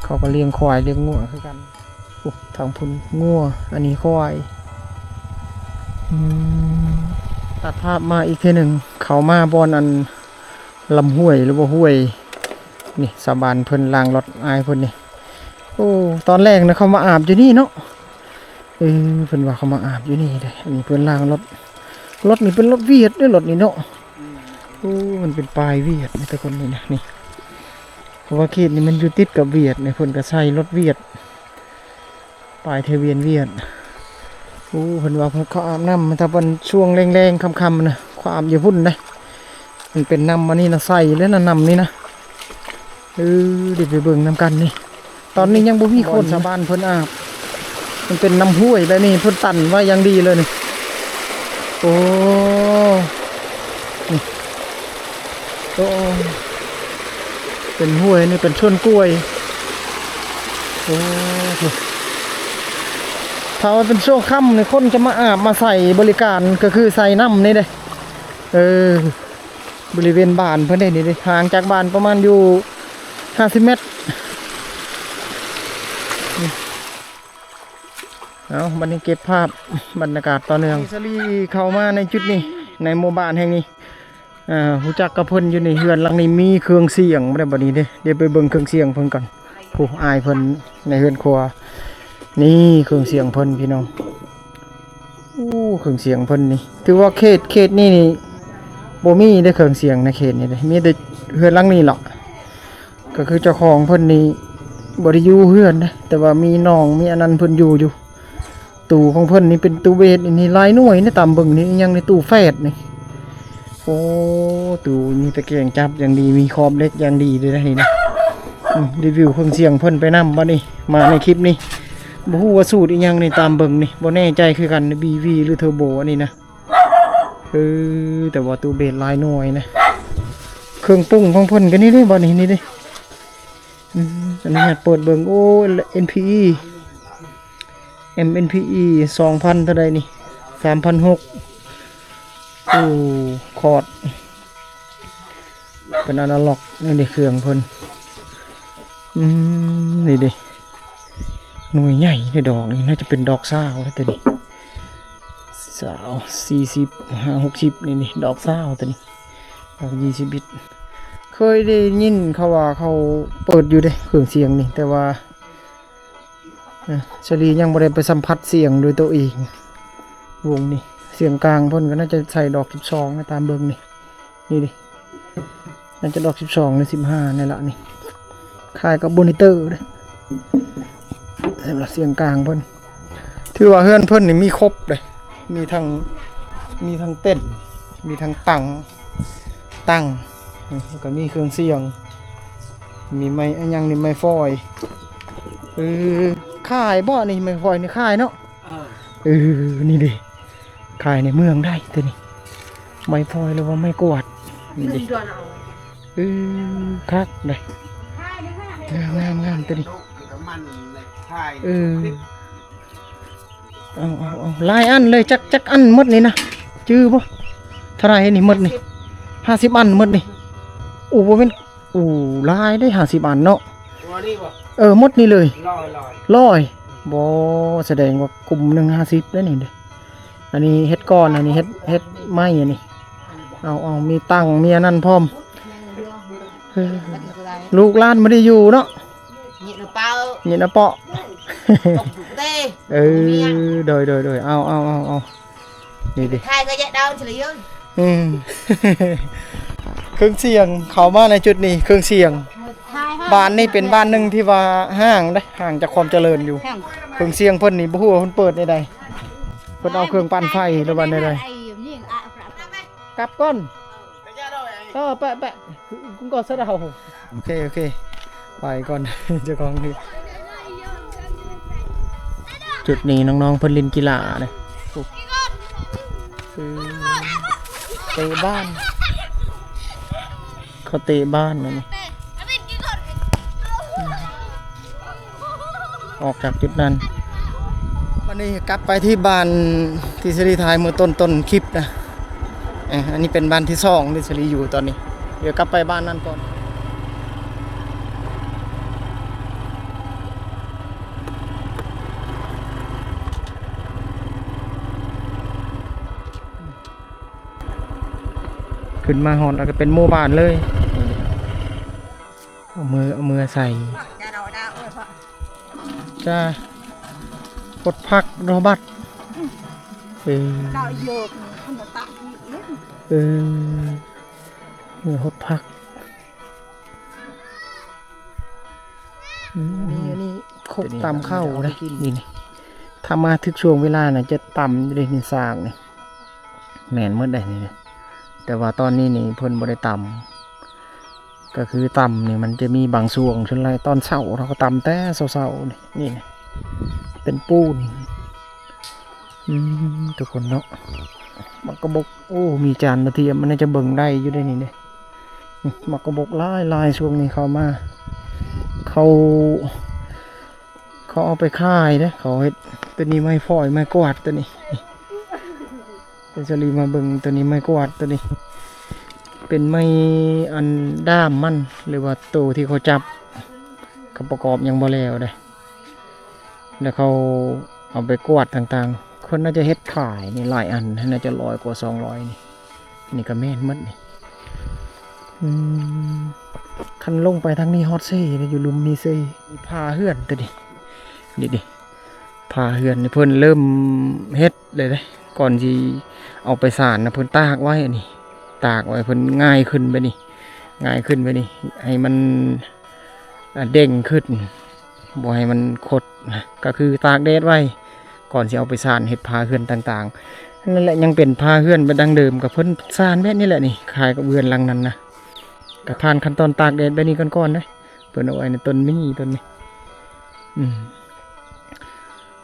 ເຂົາກໍລ້ຽງຄວາຍລ້ຽງງົວຄືກັນ. ໂອ້ ທາງພຸ້ນງົວ ອັນນີ້ຄວາຍ. ອືມ ຕັດພາບມາອີກເທື່ອໜຶ່ງ ເຂົ້າມາບ່ອນອັນລຳຫ້ວຍ ຫຼືວ່າຫ້ວຍ ນີ້ ຊາວບ້ານເພິ່ນລ້າງລົດອ້າຍເພິ່ນນີ້. ໂອ້ ຕອນແລກນະ ເຂົາມາອາບຢູ່ນີ້ເນາະ. ເອີ ເພິ່ນວ່າເຂົາມາອາບຢູ່ນີ້ເດ້. ອັນນີ້ເພິ່ນລ້າງລົດ ລົດນີ້ເປັນລົດຫວຽດເດ້ ລົດນີ້ເນາະ. ໂອ້ ມັນເປັນປ້າຍຫວຽດນະ ແຕ່ກ່ອນນີ້ນະ ນີ້ ເພາະວ່າເຂດນີ້ມັນຢູ່ຕິດກັບຫວຽດນີ້ ເພິ່ນກໍໃສ່ລົດຫວຽດ ປ້າຍທະບຽນຫວຽດ. ໂອ້ ເພິ່ນວ່າເຂົາອາບນ້ຳ ຖ້າເປັນຊ່ວງແລງໆ ຄ່ຳໆ ນະ ເຂົາອາບຢູ່ພຸ້ນເດ້. ມັນເປັນນ້ຳອັນນີ້ນະ ໃສເລີຍນະ ນ້ຳນີ້ນະ. ເອີ ເດີ ໄປເບິ່ງນຳກັນນີ້. ຕອນນີ້ຍັງບໍ່ມີຄົນ ຊາວບ້ານເພິ່ນອາບ ມັນເປັນນ້ຳຫ້ວຍແບບນີ້ ເພິ່ນຕັນໄວ້ຢ່າງດີເລີຍນີ້. ໂອ້ ນີ້ ໂອ້ ເປັນຫ້ວຍນີ້ ເປັນສວນກ້ວຍ. ໂອ້ ຖ້າວ່າເປັນຊ່ວງຄ່ຳນີ້ ຄົນຈະມາອາບມາໃສ່ບໍລິການ ກໍຄືໃສ່ນ້ຳນີ້ເດ້. ເອີ ບໍລິເວນບ້ານເພິ່ນເດ້ ນີ້ເດ້ ຫ່າງຈາກບ້ານປະມານຢູ່ຫ້າສິບແມັດ. ເອົາ ບັດນີ້ເກັບພາບບັນຍາກາດຕໍ່ເນື່ອງ ສາລີເຂົ້າມາໃນຈຸດນີ້ ໃນໝູ່ບ້ານແຫ່ງນີ້ ເອີ ຮູ້ຈັກກັບເພິ່ນຢູ່ໃນເຮືອນຫຼັງນີ້ ມີເຄື່ອງສຽງບໍ່ໄດ້ ບັດນີ້ເດ້. ດຽວໄປເບິ່ງເຄື່ອງສຽງເພິ່ນກ່ອນ. ຜູ້ອ້າຍເພິ່ນໃນເຮືອນຄົວ ນີ້ເຄື່ອງສຽງເພິ່ນພີ່ນ້ອງ. ໂອ້ ເຄື່ອງສຽງເພິ່ນນີ້ ຖືວ່າເຂດ ເຂດນີ້ນີ້ບໍ່ມີເດ້ ເຄື່ອງສຽງໃນເຂດນີ້ເດ້ ມີແຕ່ເຮືອນຫຼັງນີ້ລະ. ກໍຄືເຈົ້າຂອງເພິ່ນນີ້ບໍ່ໄດ້ຢູ່ເຮືອນເດ້ ແຕ່ວ່າມີນ້ອງມີອັນນັ້ນເພິ່ນຢູ່ຢູ່. ຕູ້ຂອງເພິ່ນນີ້ເປັນຕູ້ເບສ ອັນນີ້ຫຼາຍໜ່ວຍນະ ຕາມເບິ່ງນີ້ ອີຫຍັງນີ້ ຕູ້ແຟດນີ້. ໂອ້ ຕູ້ນີ້ຕະແກງຈັບຢ່າງດີ ມີຂອບເຫຼັກຢ່າງດີເດ້ນີ້ນະ. ອືມ ຣີວິວເຄື່ອງສຽງເພິ່ນໄປນຳ ບັດນີ້ມາໃນຄລິບນີ້ ບໍ່ຮູ້ວ່າສູດອີຫຍັງນີ້ ຕາມເບິ່ງນີ້ ບໍ່ແນ່ໃຈຄືກັນ ບີວີ ຫຼື ເທີໂບ ອັນນີ້ນະ. ເອີ ແຕ່ວ່າຕູ້ເບສຫຼາຍໜ່ວຍນະ ເຄື່ອງປຸງຂອງເພິ່ນກໍນີ້ເດ້ ບັດນີ້ນີ້ເດ້. ອືມ ອະນຸຍາດເປີດເບິ່ງ ໂອ້ ເອັນພີອີ ເອັມເອັນພີອີ ສອງພັນເທົ່າໃດນີ້ ສາມພັນຫົກ ໂອ້ ຄອດ ເປັນອານາລັອກ ນີ້ເດ້ເຄື່ອງເພິ່ນ. ອືມ ນີ້ເດ້ ໜ່ວຍໃຫຍ່ເດ້ ດອກນີ້ ໜ້າຈະເປັນດອກຊາວແລ້ວ ໂຕນີ້ ຊາວ ສີ່ສິບ ຫ້າ ຫົກສິບ ນີ້ ນີ້ ດອກຊາວ ໂຕນີ້ ດອກຍີ່ສິບບິດ. ເຄີຍໄດ້ຍິນເຂົາວ່າເຂົາເປີດຢູ່ເດ້ ເຄື່ອງສຽງນີ້ ແຕ່ວ່າ ເອີ ສາລີຍັງບໍ່ໄດ້ໄປສຳຜັດສຽງດ້ວຍໂຕເອງ. ວົງນີ້ ສຽງກາງເພິ່ນກໍໜ້າຈະໃສ່ດອກສິບສອງນະ ຕາມເບິ່ງນີ້ ນີ້ເດ້ ໜ້າຈະດອກສິບສອງ ຫຼື ສິບຫ້ານີ້ລະນີ້. ຄ້າຍກັບໂມນິເຕີເດ້ ສຳລັບສຽງກາງເພິ່ນ. ຖືວ່າເຮືອນເພິ່ນນີ້ມີຄົບເດ້ ມີທັງ ມີທັງເຕັນ ມີທັງຕັ່ງ ຕັ່ງ ແລ້ວກໍມີເຄື່ອງສຽງ ມີໄມ້ ອັນຫຍັງນີ້ ໄມ້ຟອຍ. ເອີ ຂາຍບໍ່ນີ້ ໄມ້ຟອຍນີ້ຂາຍເນາະ? ເອີ ເອີ ນີ້ເດ້ ຂາຍໃນເມືອງໄດ້ໂຕນີ້ ໄມ້ຟອຍ ຫຼືວ່າໄມ້ກວາດ ນີ້ເດ້. ເອີ ຄັກເດ້ ງາມໆໆ ໂຕນີ້. ເອີ ເອົາໆໆ ຫຼາຍອັນເລີຍ ຈັກ ຈັກອັນໝົດນີ້ນະ ຈື່ບໍ່? ເທົ່າໃດນີ້ໝົດນີ້? ຫ້າສິບອັນໝົດນີ້. ໂອ້ ບໍ່ແມ່ນ ໂອ້ ຫຼາຍເດ້ ຫ້າສິບອັນເນາະ. ເອີ ໝົດນີ້ເລີຍ ຮ້ອຍ ຮ້ອຍ ບໍ່ ສະແດງວ່າກຸ່ມໜຶ່ງຫ້າສິບເດ້ນີ້ເດ້. ອັນນີ້ເຮັດກ້ອນ ອັນນີ້ເຮັດ ເຮັດໄມ້ ອັນນີ້ ເອົາ ເອົາ ມີຕັ່ງ ມີອັນນັ້ນພ້ອມ. ເອີ ລູກຫຼານບໍ່ໄດ້ຢູ່ເນາະ? ຍິນເປົ່າ ຍິນເອົາເປາະ ເອີ ໂດຍ ໂດຍ ໂດຍ ເອົາ ເອົາ ເອົາ ເອົາ ນີ້ເດ້ ຂາຍກໍແຍະດາວເສຍເລີຍ. ອືມ ເຄື່ອງສຽງເຂົ້າມາໃນຈຸດນີ້ ເຄື່ອງສຽງ ບ້ານນີ້ເປັນບ້ານໜຶ່ງທີ່ວ່າຫ່າງເດ້ ຫ່າງຈາກຄວາມຈະເລີນຢູ່. ເຄື່ອງສຽງເພິ່ນນີ້ບໍ່ຮູ້ວ່າເພິ່ນເປີດແນວໃດ ເພິ່ນເອົາເຄື່ອງປັ່ນໄຟ ຫຼືວ່າແນວໃດ. ກັບກ່ອນ ເອີ ແປະ ແປະ ກຸນກໍສະເດົາ. ໂອເຄ ໂອເຄ ໄປກ່ອນ ເຈົ້າຂອງທີ່. ຈຸດນີ້ນ້ອງໆເພິ່ນຫຼິ້ນກິລາເດ້ ເອີ ເຕະບານ ເຂົາເຕະບານອັນນີ້. ອອກຈາກຈຸດນັ້ນ ບັດນີ້ກັບໄປທີ່ບ້ານທີ່ສາລີຖ່າຍມື້ຕົ້ນ ຕົ້ນຄລິບນະ. ເອີ ອັນນີ້ເປັນບ້ານທີສອງທີ່ສາລີຢູ່ຕອນນີ້ ດຽວກັບໄປບ້ານນັ້ນກ່ອນ. ຂຶ້ນມາຮອດແລ້ວກໍເປັນໝູ່ບ້ານເລີຍ. ເອົາມື ເອົາມືໃສ່ ຈ້າ ຫົດຜັກ ດອກບັກ. ເອີ ເອີ ມືຫົດຜັກ. ອືມ ນີ້ ອັນນີ້ຄົກຕຳເຂົ້າເດ້ ນີ້ ນີ້ ຖ້າມາຖືກຊ່ວງເວລານະ ຈະຕຳຢູ່ເດ້ ນີ້ ຊາກນີ້ ແມ່ນໝົດເດ້ນີ້. ແຕ່ວ່າຕອນນີ້ນີ້ເພິ່ນບໍ່ໄດ້ຕຳ ກໍຄືຕຳນີ້ມັນຈະມີບາງຊ່ວງ ສ່ວນຫຼາຍຕອນເຊົ້າ ເຮົາກໍຕຳແຕ່ເຊົ້າໆ ນີ້ ນີ້ ເປັນປູນ. ອືມ ທຸກຄົນເນາະ ໝາກກະບົກ ໂອ້ ມີຈານມາທຽມ ມັນໜ້າຈະເບິ່ງໄດ້ຢູ່ເດ້ນີ້ເດ້. ໝາກກະບົກຫຼາຍໆ ຊ່ວງນີ້ເຂົ້າມາ ເຂົາ ເຂົາເອົາໄປຂາຍເດ້ ເຂົາເຮັດ ໂຕນີ້ໄມ້ຟອຍ ໄມ້ກວາດ ໂຕນີ້ ເປັນສາລີມາເບິ່ງ ໂຕນີ້ໄມ້ກວາດ ໂຕນີ້ເປັນໄມ້ອັນດ້າມມັນ ຫຼືວ່າໂຕທີ່ເຂົາຈັບ ເຂົາປະກອບຍັງບໍ່ແລ້ວເດ້. ແລ້ວເຂົາເອົາໄປກວາດຕ່າງໆ ເພິ່ນໜ້າຈະເຮັດຂາຍນີ້ຫຼາຍອັນ ໜ້າຈະຮ້ອຍກວ່າສອງຮ້ອຍນີ້ ນີ້ກໍແມ່ນໝົດນີ້. ອືມ ຄັນລົງໄປທາງນີ້ຮອດເຊເດ້ ຢູ່ລຸ່ມມີເຊ ມີຝາເຮືອນຕົວນີ້ ນີ້ເດ້ ຝາເຮືອນນີ້ເພິ່ນເລີ່ມເຮັດແລ້ວເດ້ ກ່ອນຊິເອົາໄປສານນະ ເພິ່ນຕາກໄວ້ ອັນນີ້ຕາກໄວ້ ເພິ່ນຫງາຍຂຶ້ນແບບນີ້ ຫງາຍຂຶ້ນແບບນີ້ ໃຫ້ມັນ ອ່າ ເດັ່ງຂຶ້ນ ບໍ່ໃຫ້ມັນຄົດນະ ກໍຄືຕາກແດດໄວ້ ກ່ອນຊິເອົາໄປສານເຮັດຝາເຮືອນຕ່າງໆ. ນັ້ນແຫຼະ ຍັງເປັນຝາເຮືອນແບບດັ້ງເດີມ ກໍເພິ່ນສານແບບນີ້ແຫຼະນີ້ ຄ້າຍກັບເຮືອນຫຼັງນັ້ນນະ ກໍຜ່ານຂັ້ນຕອນຕາກແດດແບບນີ້ກ່ອນໆເດ້. ເພິ່ນເອົາໄວ້ໃນຕົ້ນໝີ້ຕົ້ນນີ້ ອືມ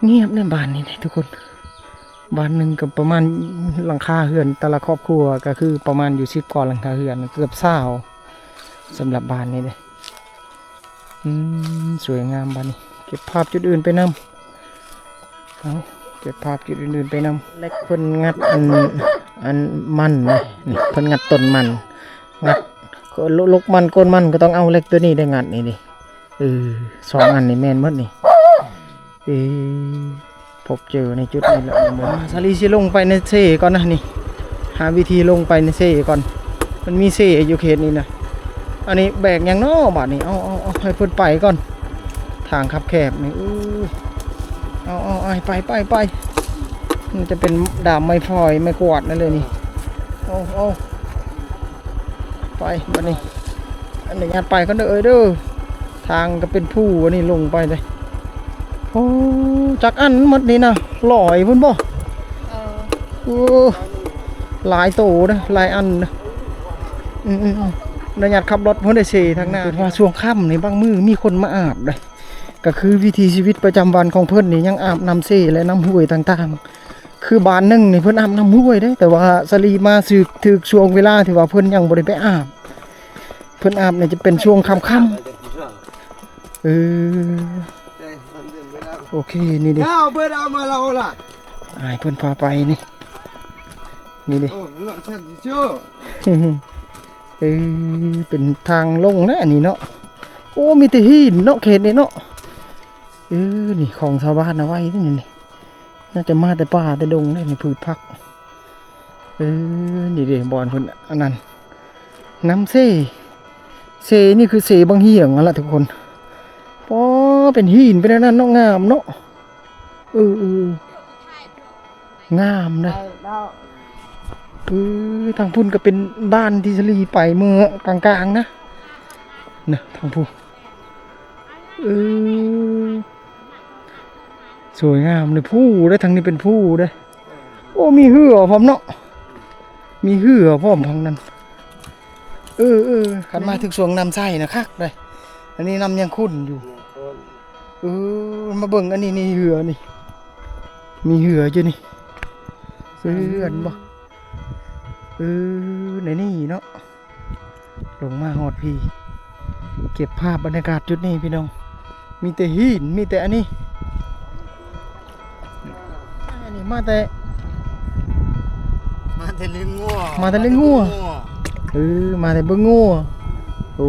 ງຽບໃນບ້ານນີ້ເດ້ທຸກຄົນ. ບ້ານໜຶ່ງກໍປະມານ ຫຼັງຄາເຮືອນແຕ່ລະຄອບຄົວກໍຄືປະມານຢູ່ສິບກວ່າຫຼັງຄາເຮືອນ ເກືອບຊາວ ສຳລັບບ້ານນີ້ເດ້. ອືມ ສວຍງາມບາດນີ້ ເກັບພາບຈຸດອື່ນໄປນຳ. ເອົາ ໄປ ເກັບພາບຈຸດອື່ນໆໄປນຳ. ເຫຼັກເພິ່ນງັດອັນ ອັນມັນນີ້ ນີ້ເພິ່ນງັດຕົ້ນມັນ ງັດ ລົກມັນ ໂກນມັນ ກໍຕ້ອງເອົາເຫຼັກຕົວນີ້ໄດ້ງັດນີ້ດິ. ເອີ ສອງອັນນີ້ແມ່ນໝົດນີ້. ເອີ ພົບເຈີໃນຈຸດນີ້ແຫຼະ. ສາລີຊິລົງໄປໃນເຊກ່ອນນະນີ້ ຫາວິທີລົງໄປໃນເຊກ່ອນ. ມັນມີເຊຢູ່ເຂດນີ້ນະ. ອັນນີ້ແບກຫຍັງເນາະບາດນີ້? ເອົາ ເອົາ ເອົາ ໃຫ້ເພິ່ນໄປກ່ອນ ທາງຄັບແຄບນີ້. ເອີ ເອົາ ເອົາ ໄປ ໄປ ໄປ. ມັນຈະເປັນດ້າມໄມ້ຟອຍ ໄມ້ກວາດນັ້ນເລີຍນີ້. ເອົາ ເອົາ ໄປບາດນີ້. ອະນຸຍາດໄປກ່ອນເດີເອີຍເດີ. ທາງກໍເປັນພູ ອັນນີ້ລົງໄປເດ້. ໂອ້ ຈັກອັນໝົດນີ້ນະ ຮ້ອຍພຸ້ນບໍ່? ເອີ ໂອ້ ຫຼາຍໂຕເດ້ ຫຼາຍອັນເດ້. ອືມໆໆ ໄດ້ຍັດຂັບລົດພຸ້ນໄດ້ເຊທາງໜ້າ. ເພິ່ນວ່າຊ່ວງຄ່ຳນີ້ບາງມື້ມີຄົນມາອາບເດ້ ກໍຄືວິຖີຊີວິດປະຈຳວັນຂອງເພິ່ນນີ້ ຍັງອາບນ້ຳເຊ ແລະ ນ້ຳຫ້ວຍຕ່າງໆ. ຄືບ້ານໜຶ່ງນີ້ເພິ່ນອາບນ້ຳຫ້ວຍເດ້ ແຕ່ວ່າສາລີມາຖືກ ຖືກຊ່ວງເວລາທີ່ວ່າເພິ່ນຍັງບໍ່ໄດ້ໄປອາບ. ເພິ່ນອາບນີ້ຈະເປັນຊ່ວງຄ່ຳໆ. ເອີ ໂອເຄ ນີ້ເດ້ ອ້າຍເພິ່ນພາໄປນີ້ ນີ້ເດ້. ເອີ ເປັນທາງລົງນະອັນນີ້ເນາະ. ໂອ້ ມີແຕ່ຫີນເນາະ ເຂດນີ້ເນາະ. ເອີ ນີ້ຂອງຊາວບ້ານເອົາໄວ້ນີ້ ໜ້າຈະມາແຕ່ປ່າແຕ່ດົງເດ້ ໃນພືດຜັກ. ເອີ ນີ້ເດ້ ບ່ອນເພິ່ນອັນນັ້ນ ນ້ຳເຊ ເຊນີ້ຄືເຊບັງຫຽງຫັ້ນລະທຸກຄົນ. ອໍ ເປັນຫີນເປັນອັນນັ້ນເນາະ ງາມເນາະ. ເອີ ເອີ ງາມເດ້. ເອີ ທາງພຸ້ນກໍເປັນບ້ານທີ່ສາລີໄປເມື່ອກາງໆນະ ນະ ທາງພຸ້ນ. ເອີ ສວຍງາມເດ້ ພູເດ້ ທາງນີ້ເປັນພູເດ້. ໂອ້ ມີເຮືອພ້ອມເນາະ ມີເຮືອພ້ອມທາງນັ້ນ. ເອີ ເອີ ຄັນມາຖືກຊ່ວງນ້ຳໃສນະຄັກເດ້. ອັນນີ້ນ້ຳຍັງຂຸ່ນຢູ່. ເອີ ມາເບິ່ງອັນນີ້ ນີ້ເຮືອນີ້ ມີເຮືອຢູ່ນີ້. ເຮືອນບໍ່? ເອີ ໃນນີ້ເນາະ. ລົງມາຮອດພີ້ ເກັບພາບບັນຍາກາດຈຸດນີ້ພີ່ນ້ອງ. ມີແຕ່ຫີນ ມີແຕ່ອັນນີ້. ອັນນີ້ມາແຕ່ ມາແຕ່ເລີຍງົວ ມາແຕ່ເລີຍງົວ. ເອີ ມາແຕ່ເບິ່ງງົວ. ໂອ້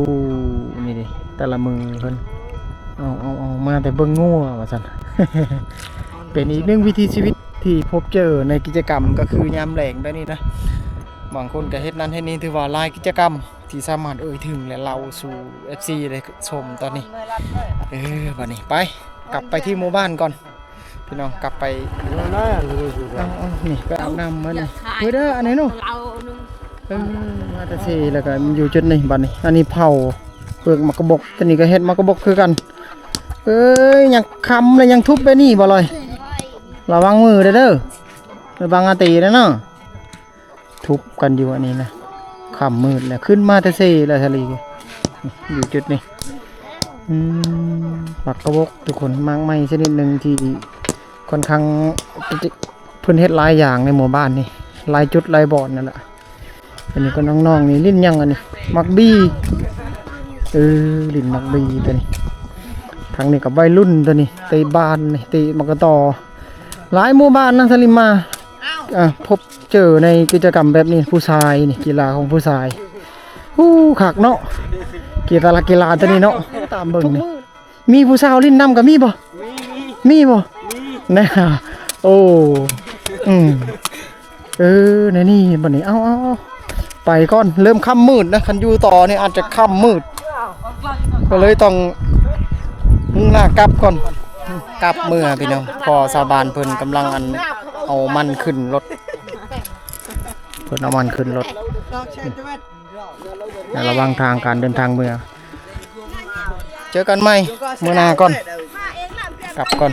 ນີ້ເດ້ ແຕ່ລະມື້ເພິ່ນ ເອົາ ເອົາ ເອົາ ມາແຕ່ເບິ່ງງົວວ່າຊັ້ນ. ເປັນອີກໜຶ່ງວິຖີຊີວິດທີ່ພົບເຈີໃນກິດຈະກຳ ກໍຄືຍາມແລງແບບນີ້ນະ. ບາງຄົນກໍເຮັດນັ້ນເຮັດນີ້ ຖືວ່າຫຼາຍກິດຈະກຳ ທີ່ສາມາດເອີ່ຍເຖິງ ແລະ ເລົ່າສູ່ເອັຟຊີໄດ້ຊົມຕອນນີ້. ເອີ ບາດນີ້ໄປ ກັບໄປທີ່ໝູ່ບ້ານກ່ອນພີ່ນ້ອງ ກັບໄປ. ເອົາໆ ນີ້ໄປອາບນ້ຳມານີ້. ເອີ ເດີ ອັນນີ້ເນາະ. ເອີ ມາແຕ່ເຊ ແລ້ວກໍຢູ່ຈຸດນີ້ບາດນີ້. ອັນນີ້ເຜົາເປືອກໝາກກະບົກ ຕົວນີ້ກໍເຮັດໝາກກະບົກຄືກັນ. ເອີຍ ຍັງຄຳແລ້ວຍັງທຸບແບບນີ້ບໍ່ລອຍ? ລະວັງມືເດີ ລະວັງອາຕີເດີເນາະ. ທຸບກັນຢູ່ອັນນີ້ນະ. ຄ່ຳມືດແລ້ວ ຂຶ້ນມາແຕ່ເຊແລ້ວ ສາລີ ຢູ່ຈຸດນີ້. ອືມ ໝາກກະບົກທຸກຄົນ ໝາກໄມ້ຊະນິດໜຶ່ງທີ່ຄ່ອນຂ້າງ ເພິ່ນເຮັດຫຼາຍຢ່າງໃນໝູ່ບ້ານນີ້ ຫຼາຍຈຸດຫຼາຍບ່ອນນັ້ນລະ. ອັນນີ້ກໍນ້ອງໆ ນີ້ຫຼິ້ນຫຍັງອັນນີ້? ໝາກບີ. ເອີ ຫຼິ້ນໝາກບີຕົວນີ້. ທາງນີ້ກໍໄວລຸ້ນຕົວນີ້ ເຕະບານນີ້ ເຕະໝາກກະຕໍ. ຫຼາຍໝູ່ບ້ານນະ ສາລີມາ ອ່າ ພົບເຈີໃນກິດຈະກຳແບບນີ້ ຜູ້ຊາຍນີ້ ກິລາຂອງຜູ້ຊາຍ. ໂອ້ ຄັກເນາະ ກິລາ ກິລາຕົວນີ້ເນາະ. ຕາມເບິ່ງນີ້ ມີຜູ້ສາວຫຼິ້ນນຳກໍມີບໍ່? ມີ ມີ ມີບໍ່? ມີ ແນ່ ໂອ້ ອືມ ເອີ ໃນນີ້ບັດນີ້ ເອົາ ເອົາ ເອົາ ໄປກ່ອນ ເລີ່ມຄ່ຳມືດນະ. ຄັນຢູ່ຕໍ່ນີ້ອາດຈະຄ່ຳມືດ ກໍເລີຍຕ້ອງມຸ່ງໜ້າກັບກ່ອນ ກັບເມືອພີ່ນ້ອງ. ພໍຊາວບ້ານເພິ່ນກຳລັງອັນ ເອົາມັນຂຶ້ນລົດ ເພິ່ນເອົາມັນຂຶ້ນລົດ ໃນລະຫວ່າງທາງການເດີນທາງເມືອ. ເຈີກັນໃໝ່ມື້ໜ້າກ່ອນ ກັບກ່ອນ.